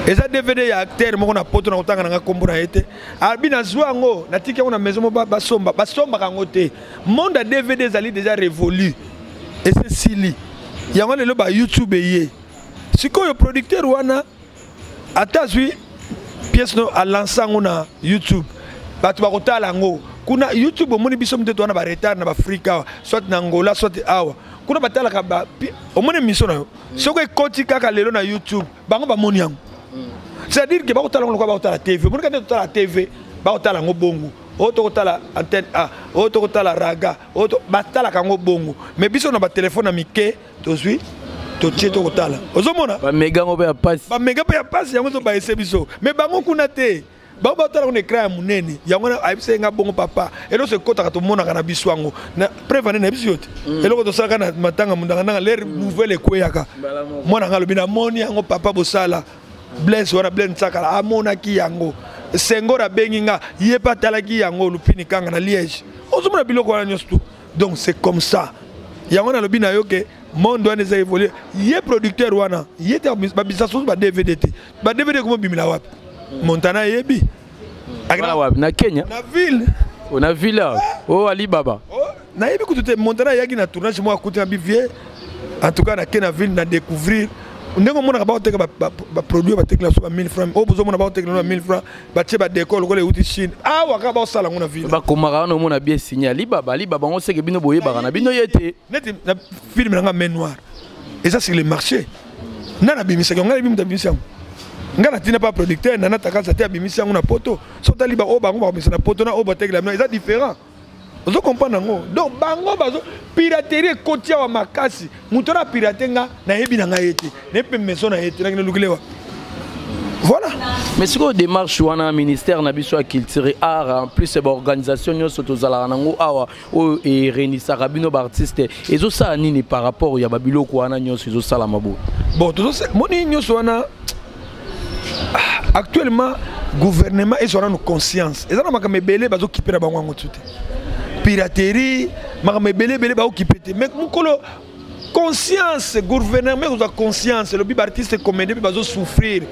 Eza DVD ya acteur moko na poto, na kotanga nanga nkombo na ye te. Abi nazwa yango, natiki yango na maison moko, basomba, basombaka yango te. Monde ya DVD ezali déjà révolu, esesili yango. Lelo ba YouTube eye. Sikoyo producteur wana ata azwi pièce no, alance yango na YouTube, bato bakotala yango kuna YouTube. Omoni, biso mite towana baretard na baAfrike awa, soit na Angola, soit awa kuna batalaka. Omoni émission na yo, soki ekoti kaka lelo na YouTube, bango bamoni yango. C'est-à-dire ke bakotala yango lokola bakotala TV. Omoni kaka nde totala TV, bakotala yango bongo. Oyo tokotala Antenne A, oyo tokotala Raga, oyo batalaka yango bongo. Mais biso na batelefone ya mike, tozwi, totie, tokotala, ozomona. Bamega yango mpe ya pasi. Bamega mpe ya pasi, yango ezobayese biso. Mais bango kuna te, bango batala ngo na écran ya monene. Yango wana ayebisa nga bongo: "Papa, eloko ekɔtaka, tomonaka na biso yango." Na preuve ane, nayebisi yo te, eloko tosalaka na matanga mundangandanga, lere nouvelle ekweyaka, mwana nga alobi: "Namoni yango, papa." Bosala Blaise wana, Blaise Nsakala amonaki yango. Senghor abengi nga, ye mpe atalaki yango. Lupini kanga na Liège, ozomona biloko wana nyonso tu. Donc c'est comme ça. Yango nalobi na yo ke monde wana eza évolue. Ye producteur wana, ye te babisa soso ba DVD te. Ba DVD komobimela wapi? Montana ayebi. Wapi? Na Kenya? Na ville. Na ville o Alibaba. Nayebi kutu te. Montana ayaki na tournage moko, akuti na bivie. En tout cas, nake na ville, na découvrir ndenge omonaka baoteka baproduit, batekela so ba 1000 francs. Oyo bozomona baotekela ba 1000 francs, batie badécor lokola euti Chine. Awa kaka baosala yango na ville. Bakomaka wana, omona bien signé Alibaba. Alibaba yango seke bino boyebaka na bino ye te. Neti na film nanga Main Noire, eza sur le marché. Nani abimisaki yango? Ngai nayebi moto abimisi yango. Ngai natina pa producteur nana Takasa te, abimisi yango na poto. So otali oyo bango bakobimisa na poto na oyo batekela bino, eza différent. Ozo comprendre yango? Donc bango bazo piraterie ekoti awa makasi. Moto wana apirate, nga nayebi na ngai ye te, nayebi mpe maison na ye te, nakende lukile wa. Voilà. Mais sikoyo démarche wana, ministère na biso ya culture et art, en plus baorganisation nyonso tozalaka nango awa oyo erenisaka bino baartiste, ezosala nini par rapport ya babiloko wana nyonso ezosalama boye? Bon, moni nyonso wana, actuellement gouvernement ezwa nanu conscience. Eza na makambo ebele bazokipe na bango yango tu te. Piraterie, makambo ebele ebele baokipe te. Mais mokolo conscience, gouvernement ekozwa conscience, elobi baartiste comédien mpe bazosouffrir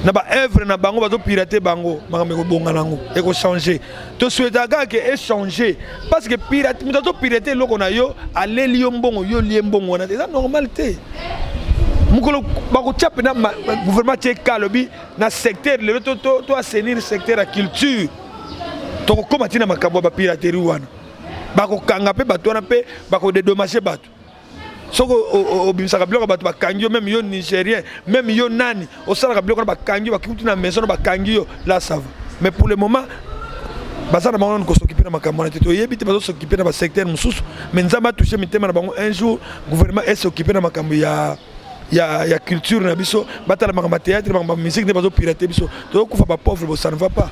na baœuvre na bango, bazopirate bango, makambo ekobonga nango, ekochange. Tosouhaitaka ke echange, parce que pirate, moto azopirate eloko na yo, aleli yo mbongo, yo lie mbongo wana te, eza normal te. Mokolo bakotia mpena, gouvernement tie ka alobi na secteur, lelo to assainir secteur ya culture, tokokóma ntina makambo ya bapiraterie wana. Bakokanga mpe bato wana mpe bakodédommage bato. Soki obimisaka biloko, bato bakangi yo, même yo Nigérien, même yo nani, osalaka biloko wana, bakangi yo, bakikuti na maison, bakangi yo, là ça va. Mais pour le moment baza na bango nanu kosokipe na makambo wana te. Toyebi te, bazosokipe na basecteur mosusu. Mais Nzambe atouche mitema na bango, un jour gouvernement esokipe na makambo ya culture na biso, batala makambo ya théâtre, makambo ya musique nde bazopirate biso, tozokufa bapauvre. Bo ça ne va pas.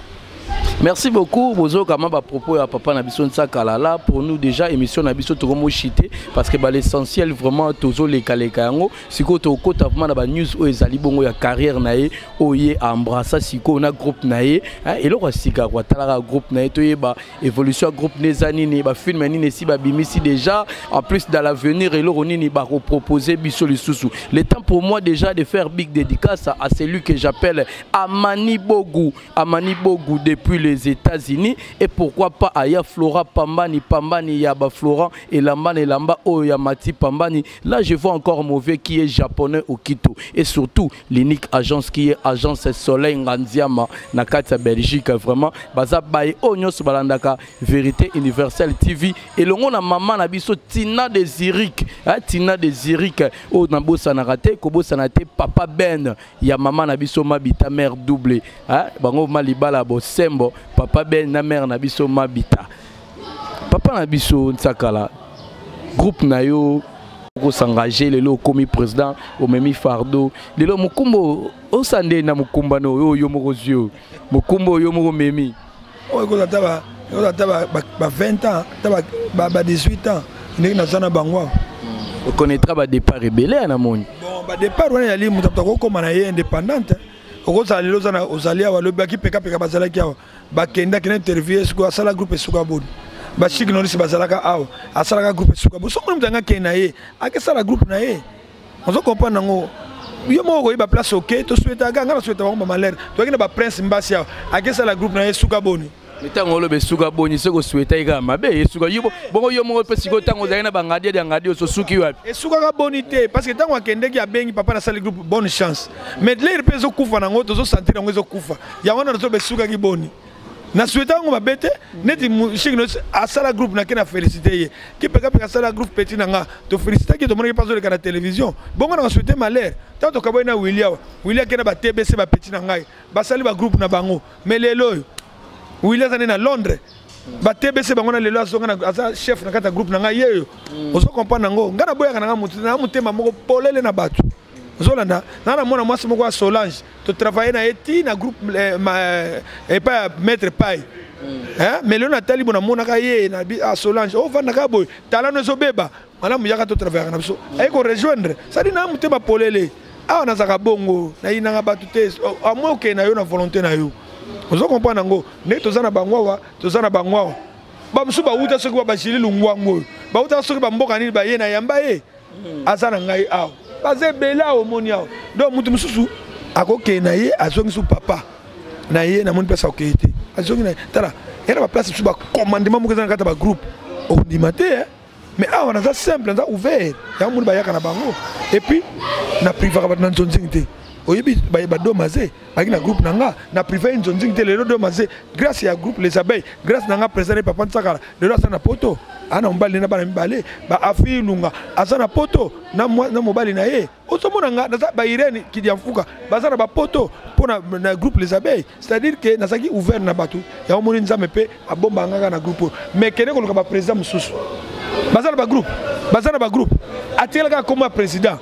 Merci beaucoup. Bozokama bapropos ya papa na biso Nsakala. Là, pour nous déjà, émission na biso tokomoshite, parce que ba l'essentiel vraiment tozolekaleka yango. Sikoyo tokota vraiment na banews oyo ezali bongo ya carrière na ye, oyo ye embrassa sikoyo na groupe na ye. Eloko ya sika koatalaka groupe na ye, toyeba évolution ya groupe ne eza nini, bafilm nini esi babimisi déjà, en plus dans l'avenir eloko nini bakopropose biso lisusu. Le temps pour moi déjà de faire big dédicace à celui que j'appelle Amani Bogu. Amani Bogu depuis les États-Unis. Et pourquoi pas aya Flora Pambani Pambani Yaba Florent et Lamba et Lamba Oyamati Pambani. Là je vois encore mauvais qui est japonais au Quito. Et surtout l'unique agence qui est agence Soleil Ngandiama na kati ya Belgique vraiment baza baye oyo nyonso balandaka Vérité Universelle TV elongo na mama na biso Tina de Zurich, hein, Tina de Zurich oyo nabosanaka te kobosana te papa Ben ya mama na biso Mabita mère double, hein, bango malibala bosembo papa Ben na mère na biso Mabita. Papa na biso Nsakala groupe na yo kosengage lelo okomi président omemi fardeau lelo mokumbo osande na mokumbano oyo yo moko zwi oyo mokumbo oyo moko memi oyo ekozala ata ba 20 ans ata ba 18 ans ndenge naza na bango awa. Okonaîtra badépart ebele ya namoni. Bon, badépart wana yali moto akokóma na ye indépendante. Okozala lelo ozali awa, lobi bakipekapeka bazalaki awa, bakendaki na interview esiko asala groupe esuka boni. Bashiki nolisi bazalaka awa, asalaka groupe esuka boni. Soki moto anga akende na ye akesala groupe na ye, ozo comprendre yango yo moko koyeba place. Oke tosouhaitaka, nga nasouhaita bango bamalheur. Toyaki na baprince Mbasi awa, akesala groupe na ye esuka boni. Ntango oloba esuka boni, soki osouhaitaki kaka mabe esuka yo bongo yo moko mpe sikoyo ntango ozalaki na bangadi ya ngadi ososuki wapi? Esukaka boni te, parce que ntango akendeki abengi papa nasali groupe, bonne chance. Mais lere mpe ezokufa nango, tozosentir yango ezokufa yango wana nazoba esukaki boni. Nasouhaita yango mabe te. Neti shiki asala groupe nake na félicité ye, kipekapeka asala groupe petit na nga tofélicitaki, tomonaki mpe azoleka na télévision. Bongo na basouhaite malheur. Ntango tokaboyi na Willi awa, Willi ake na batbc bapeti na ngai basali bagroupe na bango. Mais lelo oyo Willi aza nde na Londres, batbc bango na lelo azonga aza chef na kati ya groupe na ngai ye oyo. Ozo comprendre yango, ngai naboyaka na ngai motu na motema moko polele na bato. Ozolanda nga na mwana mwasi moko ya Solange, totravaille na ye ti na groupe epai ya maître Pai. Mais lelo natali bo namonaka ye na ah, Solange ovandaka boye, talano ezobeba malamu, yaka totravaillaka na biso, aye korejoindre. Sadi na motema polele awa nazalaka bongo, nayinanga bato te. Amoi okende na yo na volonté na yo. Ozo comprendre yango ndenge toza na bango awa, toza na bango awa. Bamosusu bauta soki ba bajili lungwango oyo bauta soki bamboka nini, baye na yamba ye aza na ngai awa, baza ebele awa omoni awa. Donc moto mosusu akokende na ye azongisi papa na ye, namoni place akokende te, azongi na ye. Tala ye na baplace mosusu, bacommandement moko eza na kati ya bagroupe okondima te. Mais awa naza simple, naza ouvert, yango moni bayaka na bango. Et puis na privaka bato na nzonzingi te. Oyebi badomaze baki na groupe na nga, na privé nzonzingi te. Lelo domaze grâce ya groupe Les Abeilles, grâce na nga président ne papa Nsakala, lelo aza na poto, aza na mobali na bana mibale. Baafi Lunga aza na poto na mobali na ye. Ozomona nga naza bairene Kidiamfuka baza na bapoto mpo na groupe Les Abeilles. C'est-à-dire que nazalaki ouvert na bato yango moni Nzambe mpe abombaka nga na groupe oyo. Mais kende koluka baprésident mosusu baza na bagroupe, baza na bagroupe, atikelaka kaka kombo ya président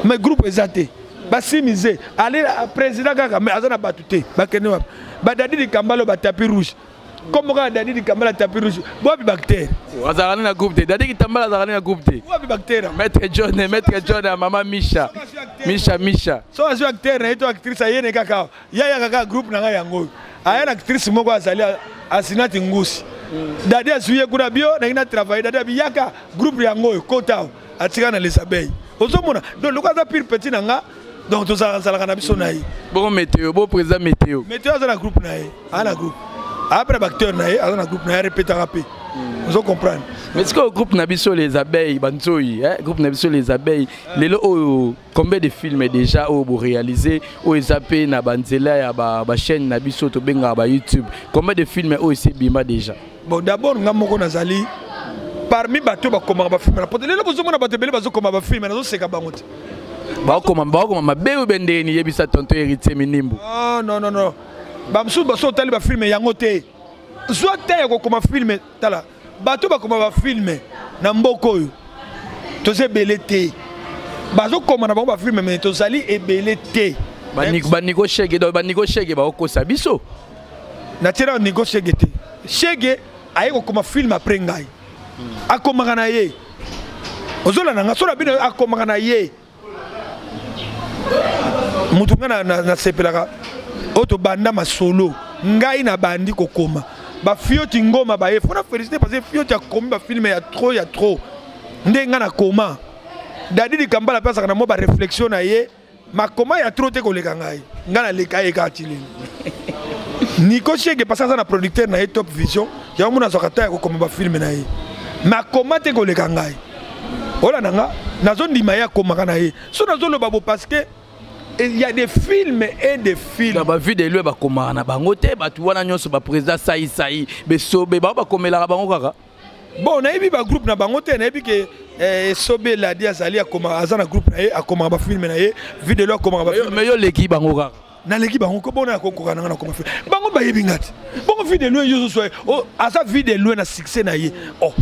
mais groupe eza te. Basimize ale président kaka mais aza na bato te. Bakende wapi? Badadi likambalo batapi rouge, kombo kaka Dadi Likambala tapis rouge, wapi bactère? Azalaka na groupe te. Dadi Kitambala azalaka na groupe te. Wapi bactère? Maître John, maître John ya mama Misha Misha Misha. So azwi acteur na ye to actrice ayene kaka ya kaka groupe na ngai yango oyo aya na actrice moko azali Asinati Ngusi. Dadi azwi ye kuna bio nangi na travaille. Dadi abi yaka groupe yango oyo kota awa, atika na Les Abeilles. Ozomona donc lokola aza pire petit na nga, donc tozalaka na biso na ye. Bongo météo, bo président météo? Météo aza na groupe na ye, aza na groupe après baacteur na ye, aza na groupe na ye, arepetaka mpe. Ozo comprendre? Mais sikoyo groupe na biso Les Abeilles banzoi, groupe na biso Les Abeilles lelo oyo, combien de films déjà oyo boréaliser, oyo eza mpe na banzela ya bachaîne na biso tobengaka ba YouTube? Combien de films oyo esi ebima déjà? Bon, d'abord nga moko nazali parmi bato bakomaka bafilme na poto. Lelo bozomona bato ebele bazokoma bafilme, nazoseka bango te. Bakoma mabe oyo bendeni, yebisa tonton Héritier Minimbu. Non, non, non, non, bamosusu baso otali bafilme yango te, zwa te ya kokoma filme. Tala bato bakoma bafilme na mboka oyo, toza ebele te. Bazokoma na bango bafilme mais tozali ebele te. Baniko Shege, donc baniko Shege baokosa biso. Natiela Niko Shege te. Shege aye kokoma film après ngai. Akomaka na ye, ozolanda nga so na bino, akomaka na ye mutu. Ngai nasepelaka oyo tobanda masolo, ngai nabandi kokoma bafioti ngoma baye fona félicité parce que fioti akomi bafilme ya trop ya trop. Nde ngai nakoma Dadi Likambala mpe azalaka na mwa baréflexion na ye. Makoma ya trop te koleka ngai. Ngai naleka ye kaka ti lelo. Nico Shege parce que aza na producteur na ye Top Vision, yango mona azwaka temps ya kokoma ba film na ye. Makoma te koleka ngai. Olanda nga, nazondima ye akomaka na ye. So nazoloba bo parce que il y a des films et des films. Na ba vie de lui bakomaka na bango te, bato wana nyonso ba président sai sai besobe bango bakomelaka bango kaka. Bon, nayebi ba groupe na bango te, nayebi ke Esobe Ladi azali akoma aza na groupe na ye, akomaka ba film na ye, vie de lui akomaka ba film. Mais yo leki bango kaka. Naleki bango ko bona kokoka na nga nakoma film. Bango bayebi nga te. Bongo vie de lui yo so oh aza vie de lui na succès na ye. Oh.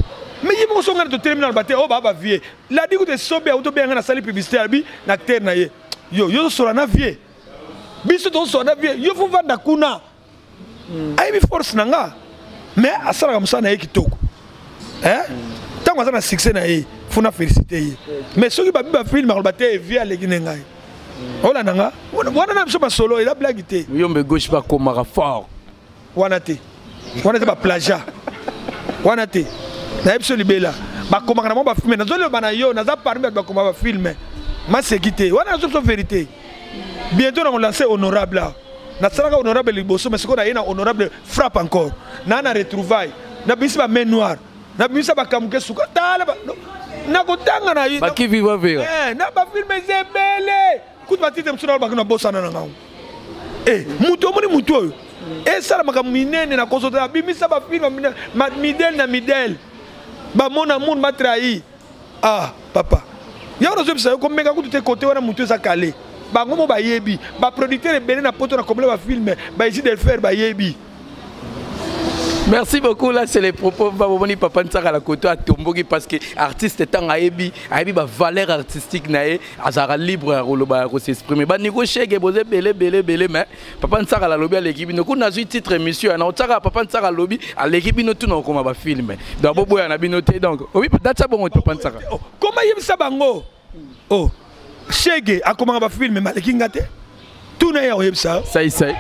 Mais ye moko songa to telemi na ba te oh ba ba vie. Ladi kutu Esobe auto benga na sali publicité abi na acteur na ye. Yo yo sola na vie. Biso to sola na vie. Yo faut vanda kuna. Ayebi force na nga. Mais asalaka mosala na ye kitoko. Hein? Tango aza na succès na ye, faut na féliciter ye. Mais soki babi ba film akoloba te vie aleki ne ngai. Olanda nga? Wana na biso masolo eza blague te. Muyombe gauche bakomaka fort. Wana te. Wana te ba plagiat. Wana te. Nayebi biso libela. Bakomaka na bango ba film. Nazoloba na yo, naza parmi bato bakoma ba film. Maseki te. Wana nazo biso vérité. Bientôt na lancer honorable là. Nasalaka honorable liboso, mais sikoyo naye na honorable frappe encore. Na na retrouvaille. Na bisi ba main noire. Na bimisa ba kamuke suka. Tala ba na kotanga na ye. Ba qui viva vera. Eh, na ba film ezebele. Kutu ba titre mosusu na balobaka na bosana na ngango. Eh, mutu omoni mutu oyo. Esalamaka minene na kosota bimisa ba film midel na midel. Ba mon amour m'a trahi. Ah, papa. Yango nazobisa yo komeka kutu te côté wana mutu eza calé. Bango mo bayebi, ba producteur ebele na poto na komela ba film, ba isi de faire bayebi. Merci beaucoup. Là, c'est les propos. Baboni Papa Nsaka la koto a tomboki parce que artiste tant ayebi, ayebi ba valeur artistique na ye, azara libre ya koloba ya ko s'exprimer. Ba Nico Shege boze belé belé belé mais Papa Nsaka la lobi aleki bino. Kuna zui titre émission na otaka Papa Nsaka lobi aleki bino tout na koma ba film. Donc bobo ya na bino te donc. Oui, datsa bongo Papa Nsaka. Oh, comment yebisa bango? Oh, Shege akomaka ba film maleki nga te. Tout na ye oyebisa. Sai sai.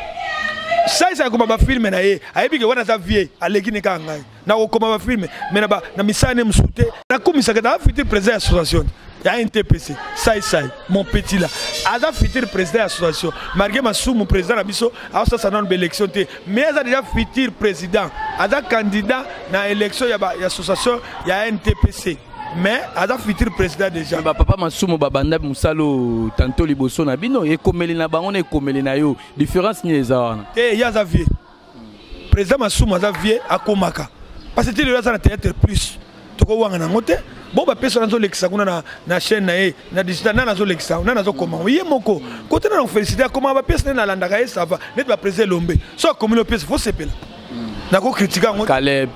Sai sai akoma ba film na ye, ayebi ke wana aza vieux, aleki ne kaka ngai. Na kokoma ba film mais na ba na misala ne mosusu te. Nakumisaka ta futur président ya association ya NTPC. Sai sai, mon petit là. Aza futur président ya association. Malgré Masumu président na biso, asasa nanu ba élection te, mais aza déjà futur président. Aza candidat na élection ya ba ya association ya NTPC. Mais aza futur président déjà. Ba papa Masumu babanda musalo tantôt liboso na bino ekomeli na bango na ekomeli na yo. Différence ni eza wana. Eh, ye aza vieux. Président Masumu aza vieux akomaka. Parce que ti lelo aza na théâtre plus. Tokowanga nango te. Bon ba pesa nazo lekisa kuna na na chaîne na ye na digital na nazo lekisa na nazo koma ye moko. Côté na féliciter akoma ba pièce na landaka ye ça va. Net ba président Lombe. So akomi no pièce faut sepela. Nako critiquer yango. Caleb.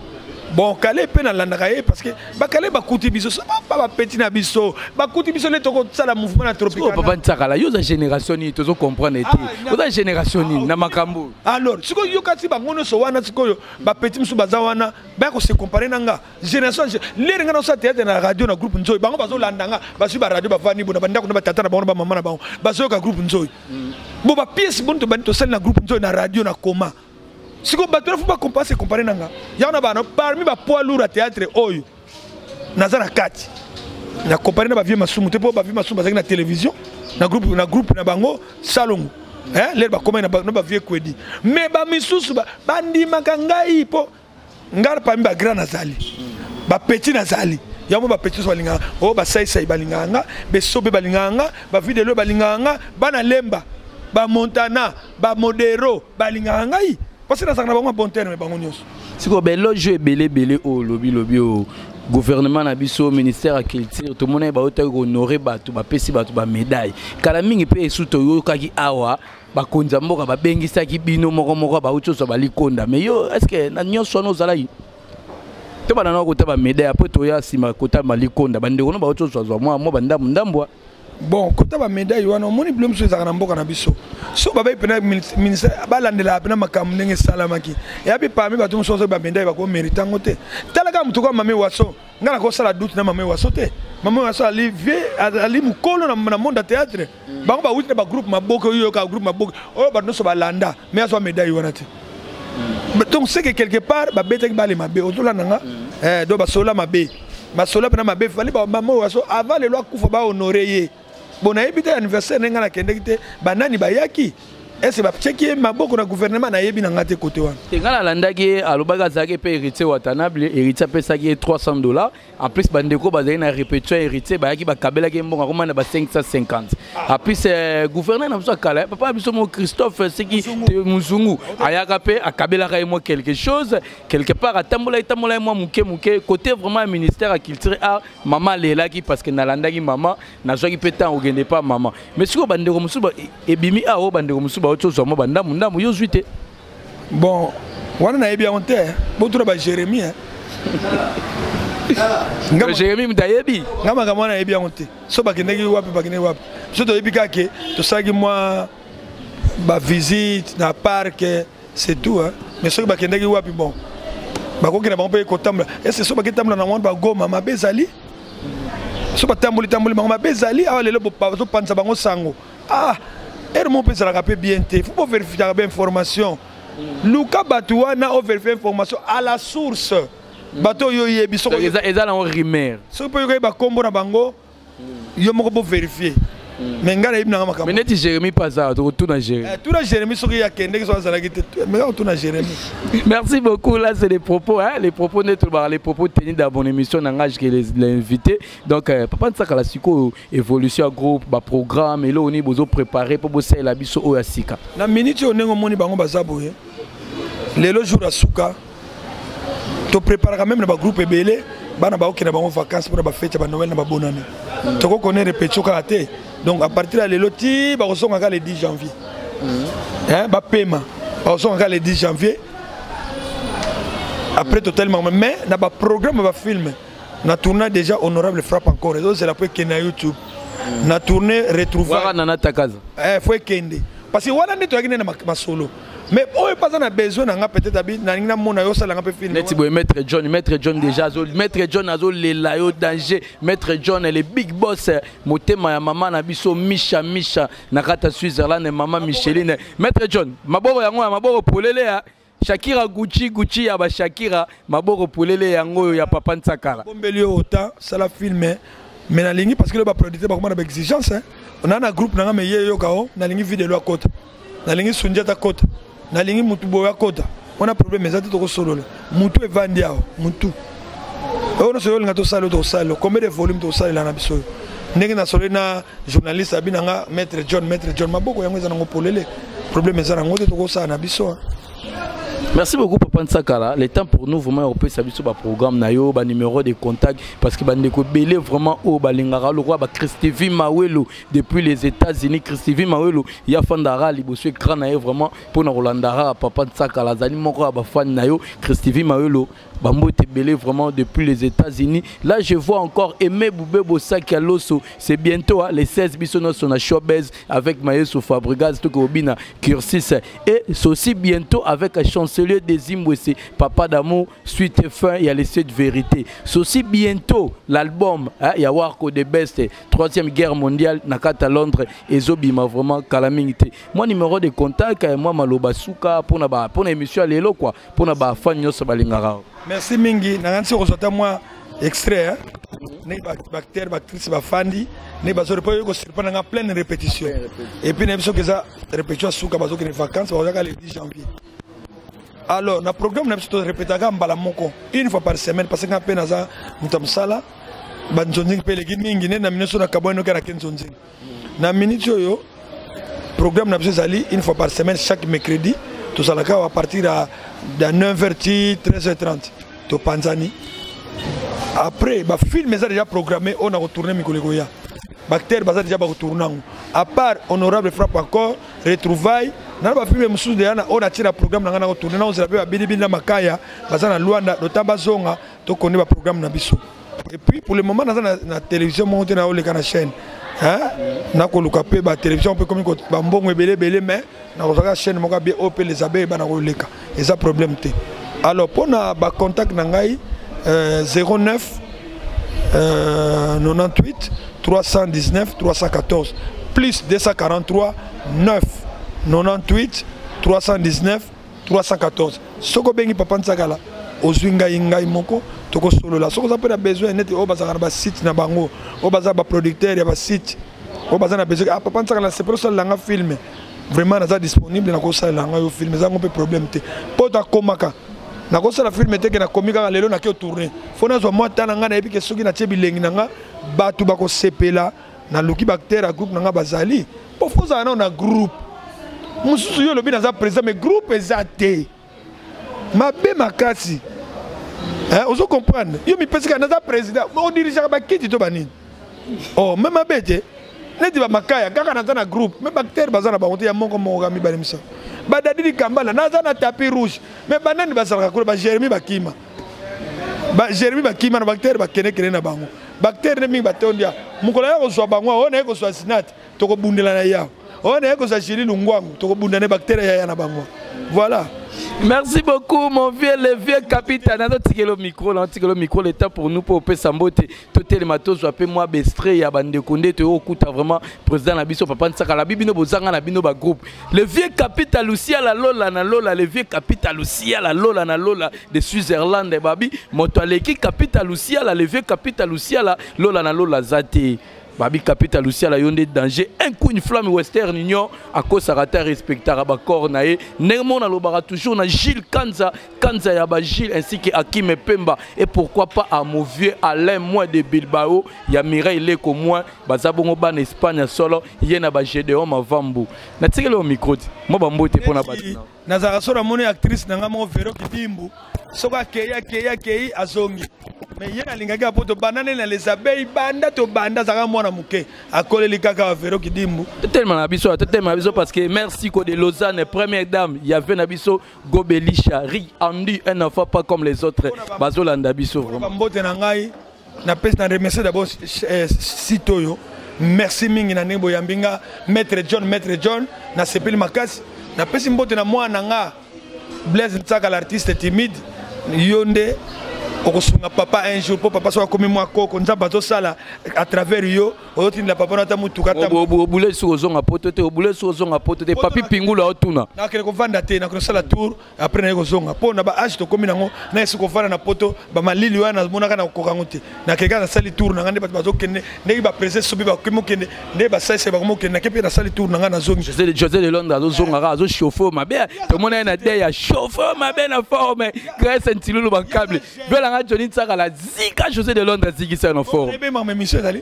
Bon, Caleb pe na landaka ye parce que ba Caleb bakuti biso, so ba ba petit na biso, bakuti biso le toko sala mouvement na Tropicana. Oh, papa Nsakala, yo za génération ni tozo comprendre te. Ah, Oza génération ni ah, na makambo. Alors, siko yo kati ba ngono so wana siko yo ba petit musu baza wana, ba ko se comparer na nga. Génération lere nga na so théâtre na radio na groupe Nzoy, bango bazo landa nga, bazo ba radio ba vani bona ba ndako na ba tata na bango na ba mama na bango, bazo ka groupe Nzoy. Bo ba pièce bon to ba to sala na groupe Nzoy na radio na coma. Siko bato na faut ba comparer se comparer na nga. Ya na bana parmi ba poids lourd à théâtre oyo. Naza na kati. Na comparer na ba vieux Masumu te po ba vieux Masumu bazaki na télévision, na groupe na bango Salongo. Hein, lelo ba koma na ba vieux Kwedi. Mais ba misusu ba bandimaka ngai po ngai parmi ba grand nazali. Ba petit nazali. Yango ba petit so balingaka, oh ba sai sai balingaka nga, besobe balingaka nga, ba vidéo balingaka nga, bana lemba, ba Montana, ba Modero balingaka ngai. Parce que nazalaka na bango bon terme bango nyonso. Sikoyo ba éloge ebele ebele oyo lobi lobi oyo gouvernement na biso ministère ya culture tomonaki bautaki kohonorer bato bapesi bato ba médaille kala mingi mpe esu toyokaki awa bakonzi ya mboka babengisaki bino moko moko bauti ozwa balikonda mais yo est ce que na nyonso wana ozalaki to bana na kota ba médaille après toya nsima kota balikonda bandeko no bauti ozwa zwa mwa mwa bandambu ndambu. Bon, kota ba médaille wana omoni biloko mosusu ezalaka na mboka na biso. So babai pena ministère balandelaka pena makambo ndenge esalamaki. Eyabi parmi bato mosusu oyo ba médaille bakomérite yango te. Tala kaka moto kwa Mame Waso, nga nakosala doute na Mame Waso te. Mame Waso ali vie, ali mokolo na monde ya théâtre. Bango bawuti na ba groupe maboke oyo yoka groupe maboke oyo bato nyonso balanda, mais azwa médaille wana te. Donc c'est que quelque part babetaki bale mabe, ozolanda nga? Eh, donc basola mabe. Basola pena mabe, fallait ba Mame Waso avant lelo akufa ba honorer ye. Bon, nayebi te anniversaire ndenge nakendeki te, banani bayaki, ese batieki ye maboko na gouvernement, nayebi na nga te kote wana. Te, ngai nalandaki ye, alobaki azalaki mpe Héritier Watanabe. Héritier apesaki ye 300 $. En plus, bandeko bazalaki na répétition, Héritier bayaki, bakabelaki ye mbongo, akoma na ba 550. En plus, gouverneur na biso akala, papa na biso mo Christophe seki Muzungu, ayaka mpe akabelaka ye mwa quelque chose quelque part. Atambolaki tambolaki mwa moke moke côté vraiment ya ministère ya culture, art. Mama alelaki parce que nalandaki mama, nazwaki mpe ntango okende pa mama. Mais sikoyo bandeko mosusu ebimi awa oyo bandeko mosusu bauti ozwa mwa bandambu ndambu, yo ozwi te. Bon, wana nayebi yango te, botuna ba Jérémie. Jérémie moto ayebi. Nga makambo wana nayebi yango te. So bakendeki wapi, bakendeki wapi, biso toyebi kaka ke tosalaki mwa bavisite na parc, c'est tout, hein. Mais soki bakendaki wapi, bon, bakokenda bango mpe kotambola. Ese so baketambola na wana bagoma mabe ezali, so batamboli tamboli bango mabe ezali awa. Lelo bazopanza bango sango. Ah, ere mo mpe ezalaka mpe bien te. Faut bovérifiaka bainformation. Luka bato wana, ovérifie information à la source, bato oyo oyebi. Eza nango rumeur. Soki mpe oyokoyeba nkombo na bango, yo moko bovérifie. Mais ngai nayebi nanga makambo. Mais neti Jérémi mpe aza, tokotuna Jérémi. Tuna Jérémi soki akendeki, soki azalaki te. Mais kaka tuna Jérémi. Merci beaucoup. Là, c'est les propos, hein, les propos net, les propos tenus dans mon émission n'engage que les l'invité. Donc papa Nsakala, sikoyo évolution ya groupe, baprogramme elo oni bozo préparé mpo bosalela biso oyo ya sika? Na minute oyo, ndenge omoni bango baza boye, lelo jour ya suka. Topréparaka même na bagroupe ebele, bana baokende bango vacance mpona bafete ya banoël na babonane. Tokokone répétition kaka te. Donc à partir ya lelo ti bakozonga kaka le 10 janvier, hein, bapema, bakozonga kaka le 10 janvier. Après totalement. Mais na baprogramme ya bafilm, na tourna déjà Honorable frappe encore, ezozela po ekende na YouTube. Na tourné Retrouvaille. Waka nana takaza. Faut ekende parce que wana nde toyaki nde na masolo. Mais oyo mpe aza na besoin na nga, peut-être abi nalingi namona yo, osalanga mpe film. Neti boye Maître John, Maître John déjà azo, Maître John azolela yo danger. Maître John, le big boss, motema ya mama na biso Misha Misha na kati ya Switzerland, mama Micheline. Maître John, maboko yango ya maboko polele ya Shakira Gucci Gucci ya bashakira, maboko polele yango oyo ya papa Nsakala. Bombeli yo ota sala film, mais nalingi parce que le baproducteur bakoma na baexigence. Ona na groupe nanga, me ye yoka o nalingi video akota, nalingi Sundiata akota, nalingi mutu boye akota. Wana problème eza te, tokosolola. Mutu evandi awa, mutu oyo nyonso oyo olinga tosala oyo, tokosalela. Combien de volume tokosalela na biso oyo? Ndenge nasololi na journaliste abi na nga Maître John, Maître John, maboko yango eza nango polele, problème eza nango te, tokosala na biso. Merci beaucoup, Papa Nsakala. Le temps pour nous vraiment opesa biso ba programme na yo, ba numéro de contact, parce que bandeko ebele vraiment o balingaka le roi ba Christevie Mawelo depuis les États-Unis. Christevie Mawelo ya fandara liboso écran na ye vraiment pour na kolandara Papa Nsakala, azali moko ya ba fan na yo. Christevie Mawelo, bambote ebele vraiment depuis les États-Unis. Là, je vois encore Aimé Boubé Bosaki Aloso. C'est bientôt, hein, les 16 biso nyonso na Showbuzz avec Mayeso Fabregas Tokobina Cursis. Et c'est aussi bientôt avec Chancelier des Imbwese, Papa d'amour, suite et fin, il y a les 7 vérités. C'est aussi bientôt l'album, hein, il y a Warco de Best, Troisième Guerre mondiale, Nakata Londres, et Zobima vraiment Kalamingite. Moi, numéro de contact, moi, Maloba Souka, pour la émission à l'élo, quoi, pour la fan nyonso balingara. Merci mingi. Nanganisi kozwa ta mwa extrait, hein? Ndenge baacteur, baactrice bafandi, ndenge bazori mpo oyo kosurprendre nga, pleine répétition. Et puis nayebi soki eza répétition ya suka, bazokende vacance, bakozaka le 10 janvier. Alors na programme na biso, torépétaka mbala moko, une fois par semaine, parce que nga mpe naza moto ya mosala, banzonzingi mpe eleki mingi. Nde na minute so nakabwani noki nake nzonzingi. Na minute oyo, programme na biso ezali une fois par semaine, chaque mercredi tozalaka awa à partir ya 9h ti 13h30, topanzani. Après, bafilm eza déjà programmé oyo na kotourne mikolo ekoya. Baacteur baza déjà bakotourne yango, à part Honorable frappe encore, Retrouvaille, na bafilm mosusu deya na oyo natie na programme na ngai na kotourne. Na kozela mpe babilibili na makaya baza na Lwanda, lota bazonga, tokonde baprogramme na biso. Et puis pour le moment, naza na télévision moko te, naoleka na chaîne, hein? Nakoluka mpe batélévision mpe komi bambongo ebele ebele, mais nakozwaka chaîne moko abie oyo mpe les abeilles bana koleka, eza problème te. Alors mpona bacontact na ngai, 09 98 319 314, plus 243 9 98 319 314. Soki obengi Papa Nsakala, ozwi ngai, ngai moko tokosolola. Soki oza mpe na besoin neti oyo bazalaka na basite na bango, oyo baza baproducteur ya basite. Oyo baza na besoin, ah papa Nsakala, sepela osalela nga film, vraiment naza disponible, nakosalela nga yo film, eza ngo mpe problème te. Mpo takomaka nakosala film te ke nakomi kaka lelo nake otourne, fo nazwa mwa ta na ngai, nayebi ke soki natie bilengi na nga bato bakosepela. Naluki baacteur ya groupe na nga bazali, mpo fo ozala nao na groupe mosusu. Yo olobi naza président, mais groupe eza te, mabe makasi. Ozo comprendre? Yo mipesi kaka naza président, odirigeaka bakiti to banini? Oh, me mabe te, neti bamakaya kaka naza na groupe, me baacteur baza na bango te, ya moko moko kaka, mibale, misato. Badadi Likambala, naza na tapis rouge, me banani bazalaka kuna? Bajeremi bakima, Bajeremi bakima na baacteur, bakendekende na bango. Baacteur nde mingi batondi ya mokolo ya kozwa bango. Oyo naye kozwa Sinat, tokobundela na yawo. Oyo naye kozwa Jili Lungwangu, tokobunda ne baacteur yaya na bango. Voilà. Merci beaucoup, mon vieux, le vieux capitaine. Nazotikelo micro, nazotikelo micro, l'état pour nous pour opesa mbote. Totelema, tozwa pe mwa bestre ya bandeko nde toyokuta vraiment président na biso papa Nsakala. Bibino bozanga na bino ba groupe. Le vieux capitaine Lucia la Lola na Lola, le vieux capitaine Lucia la Lola na Lola de Switzerland babi moto aleki capitaine Lucia la, le vieux capitaine Lucia la Lola na Lola zate. Babi capitaine Lucia la yonde danger, un coup une flamme Western Union akosaka te, respectaka bacor na ye. Ndenge moko nalobaka toujours na Gilles Kanza, Kanza ya ba Gilles, ainsi que Hakim Pemba, et pourquoi pas à mon vieux Alain Moins de Bilbao ya Mireille Leko Moins, baza bongo bana Espagne ya solo ye na ba Gédéon Mavambu. Natikeli yo micro ti mwa bambote mpona bato. Nazalaka so namoni actrice na nga moko Vero Kidimbu, soki akei akei akei azongi, mais ye nalingaki apo tobanda nde na les abeilles, banda tobanda azalaka mwana moke, akoleli kaka wa Vero Kidimbu. Totelema na biso, totelema na biso, parce que merci ko de Lausanne, première dame ya ve na biso Gobelisha Ri Andy, un enfant pas comme les autres, bazolanda biso vraiment. Bambote na ngai napesi, na remercier d'abord site oyo. Merci mingi na ndenge boyambi nga, maître John. Maître John, nasepeli makasi. Napesi mbote na mwana na nga Blaise Ntsaka, l'artiste timide. Yo nde okosunga papa un jour, mpo papa soki akomi mwa koko, Nzambe azosala à travers yo, ozotindela papa no ata motuka ata Obule soki ozonga poto te, obule soki ozonga poto te, papi Pingulu aotuna. Nakende kovanda te, nakende kosala tour, après naye kozonga, mpo na baage tokomi nango, naye soki kovanda na poto, bamalili wana namonaka na kokoka yango te. Nakeka nasali tour na ngai, nde bato bazokende, ndenge baprese sobi bakomi okende, nde basalisa bakomi okende, nake mpe nasali tour na ngai, nazongi. José de Londres azozongaka, azochauffe mabe, tomona ye na de ya chauffe mabe na forme Grèce Ntilulu bakable velanga Johnny Nsakala zika José de Londres azikisa na forme. Nayebeki makambo émission ezali,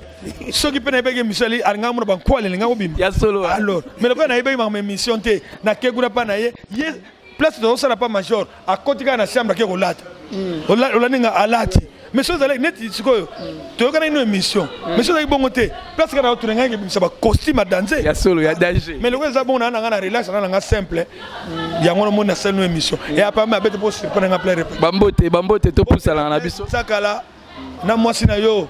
soki mpe nayebeki émission ezali, alingaka mona bankwale, alingaka kobima. Ya solo. Alors, mais lokola nayebeki makambo émission te, nake kuna mpa na ye, ye place tozosala pa major, akoti kaka na chambre, ake kolata. Olandi nga, alati. Mais soki ezalaki neti sikoyo toyokanaki no émission, mais soki ezalaki bongo te, place kaka naotuna ngai kebimisa bacostume ya danse. Ya solo, ya danger. Mais lokola eza bongo, naa na ngai na relax, naa na ngai simple, yango namoni nasali no émission e apama abete mpo surprendre nga plein répétition. Bambote, bambote, topusalaka na biso. Sakala na mwasi na yo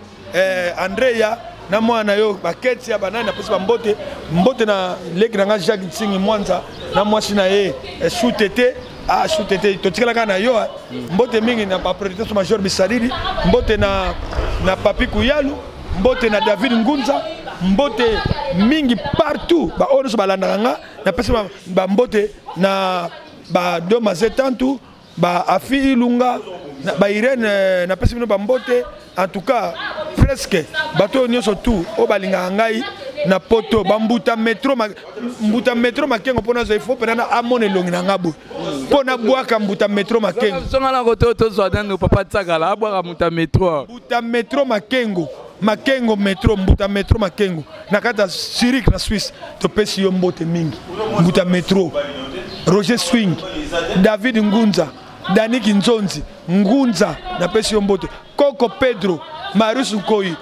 Andrea, na mwana na yo baketi ya banani, napesi bambote. Mbote na leki na nga Jacques Nsingi Mwanza na mwasi na ye Sutete, ah Sutete, totikala kaka na yo. Mbote mingi na baproducteur major Bisalili, mbote na Papi Kuyalu, mbote na David Ngunza, mbote mingi partout baoyo nyonso balandaka nga. Napesi bambote na badoma Zetantu, ba Afi Ilunga, ba Irene, napesi bino bambote. En tout cas presque bato oyo nyonso tout oyo balingaka ngai na poto, bambuta metro, mbuta metro Makengo, mpo nazwa ifo mpena na amona elongi na nga boye, mpo nabwaka mbuta metro Makengo. Zonga na koto, tozwa nanu papa Tsakala abwaka mbuta metro. Mbuta metro Makengo, Makengo metro, mbuta metro Makengo na kati ya Zurich na Suisse, topesi yo mbote mingi. Mbuta metro Roger Swing, David Ngunza, Dani Kinzonzi Ngunza, napesi yo mbote. Koko Pedro Marius Nkoi,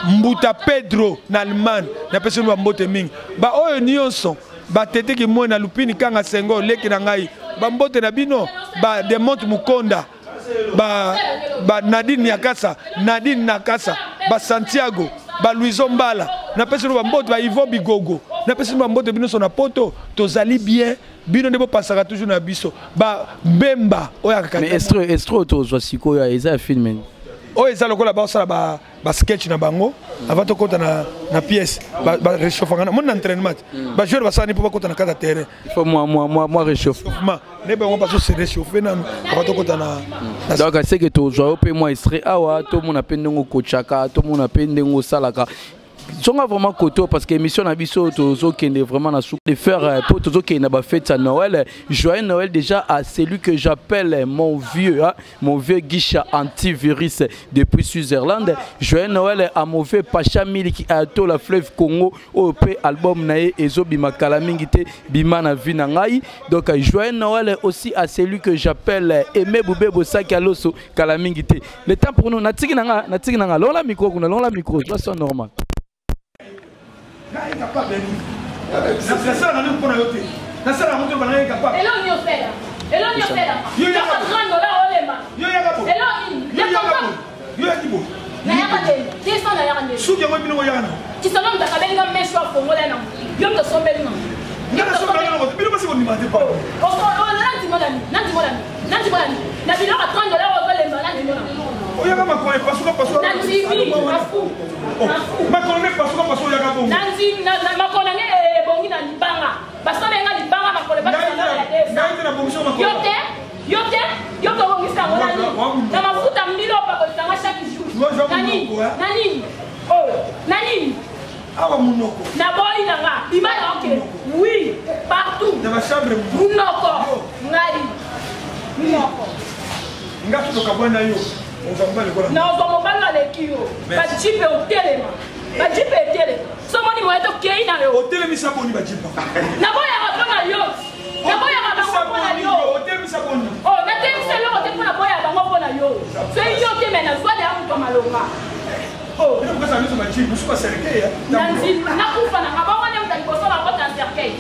mbuta Pedro na Allemagne, napesi yo bambote mingi. Baoyo nyonso bateteki moi na Lupini Kanga Sengo, leki na ngai, bambote na bino. Ba Demonte Mukonda, ba Nadine Nyakasa, Nadine Nakasa, ba Santiago, ba Luizo Mbala, napesi bino bambote. Ba Yvon Bigogo, napesi bino bambote. Bino nyonso na poto, tozali bien, bino nde bopasaka toujours na biso. Babemba oyo akaka. Mais extrait tozwa sikoyo eza ya film nini? Oyo eza lokola baosala basketch na bango avant tokɔta na pièce, baréchauffanga moni na entraînement te, bajoueur basala ni mpo bakɔta na kati ya terrain. Il faut moi réchauffement. Nde bango bazo se réchauffer nanu avant tokɔta na Donc c'est que tozwa yo mpe mwa extrait awa, tomona mpe ndenge okochaka, tomona mpe ndenge osalaka. Zonga vraiment koto parce que émission na biso tozokende vraiment na suka de faire euh, po tozokende na bafete ya Noël. Joyeux Noël déjà à celui que j'appelle mon vieux, hein, mon vieux Guicha antivirus depuis Switzerland. Joyeux Noël à mon vieux Pacha Miliki Ayatollah Fleuve Congo oyo mpe album na ye ezobima kala mingi te bima na vie na ngai. Donc joyeux Noël aussi à celui que j'appelle Aimé Boubé Bosaki Aloso kala mingi te. Le temps pour nous natiki na nga natiki na nga longola micro kuna longola micro soit soit normal. Nasala na mpo na yo te nasala yango te bana ye capable elongi osela elongi osela yaka 30 dollars olema yo yaka bo elongi yo yaka bo yo yaki bo nayaka te te so nayaka nde suki yango bino koyaka na kisolo moto akabelinga mesho afongola na yo moto osombeli nga nga nasombeli nga bino basi kondima te pa nandimola nandimola nandimola na biloko ya 30 dollars ozolemba nandimola oyaka makolo epasuka pasuka nandimi mafu oh, makolo nde pasuka pasuka oyaka bongo nandimi makolo nange ebongi na libanga basobe nga libanga makolo ngai te nabongisa makolo yo te yo te yo tobongisa yango na nini na mafuta mbilo opakolisanga chaque jour na nini na nini oyo na nini awa munoko naboyi na nga bima na oke oui partout na bachambre munoko ngai munoko nga tokabwa na yo ozwa mobali lokola nazwa mobali aleki yo bajipe otelema bajipe etelema somoni moye tokei na yo otelemisa boni bajipe naboyaka mpo na yo naboyaka bango mpo na yo otelemisa boni oh, natelemisa eloko te mpo naboyaka bango mpo na yo soki yo te me nazwa deya moto ya malonga Oh. Nakufa na nga bango nde moto ya liboso bakota na cercueil.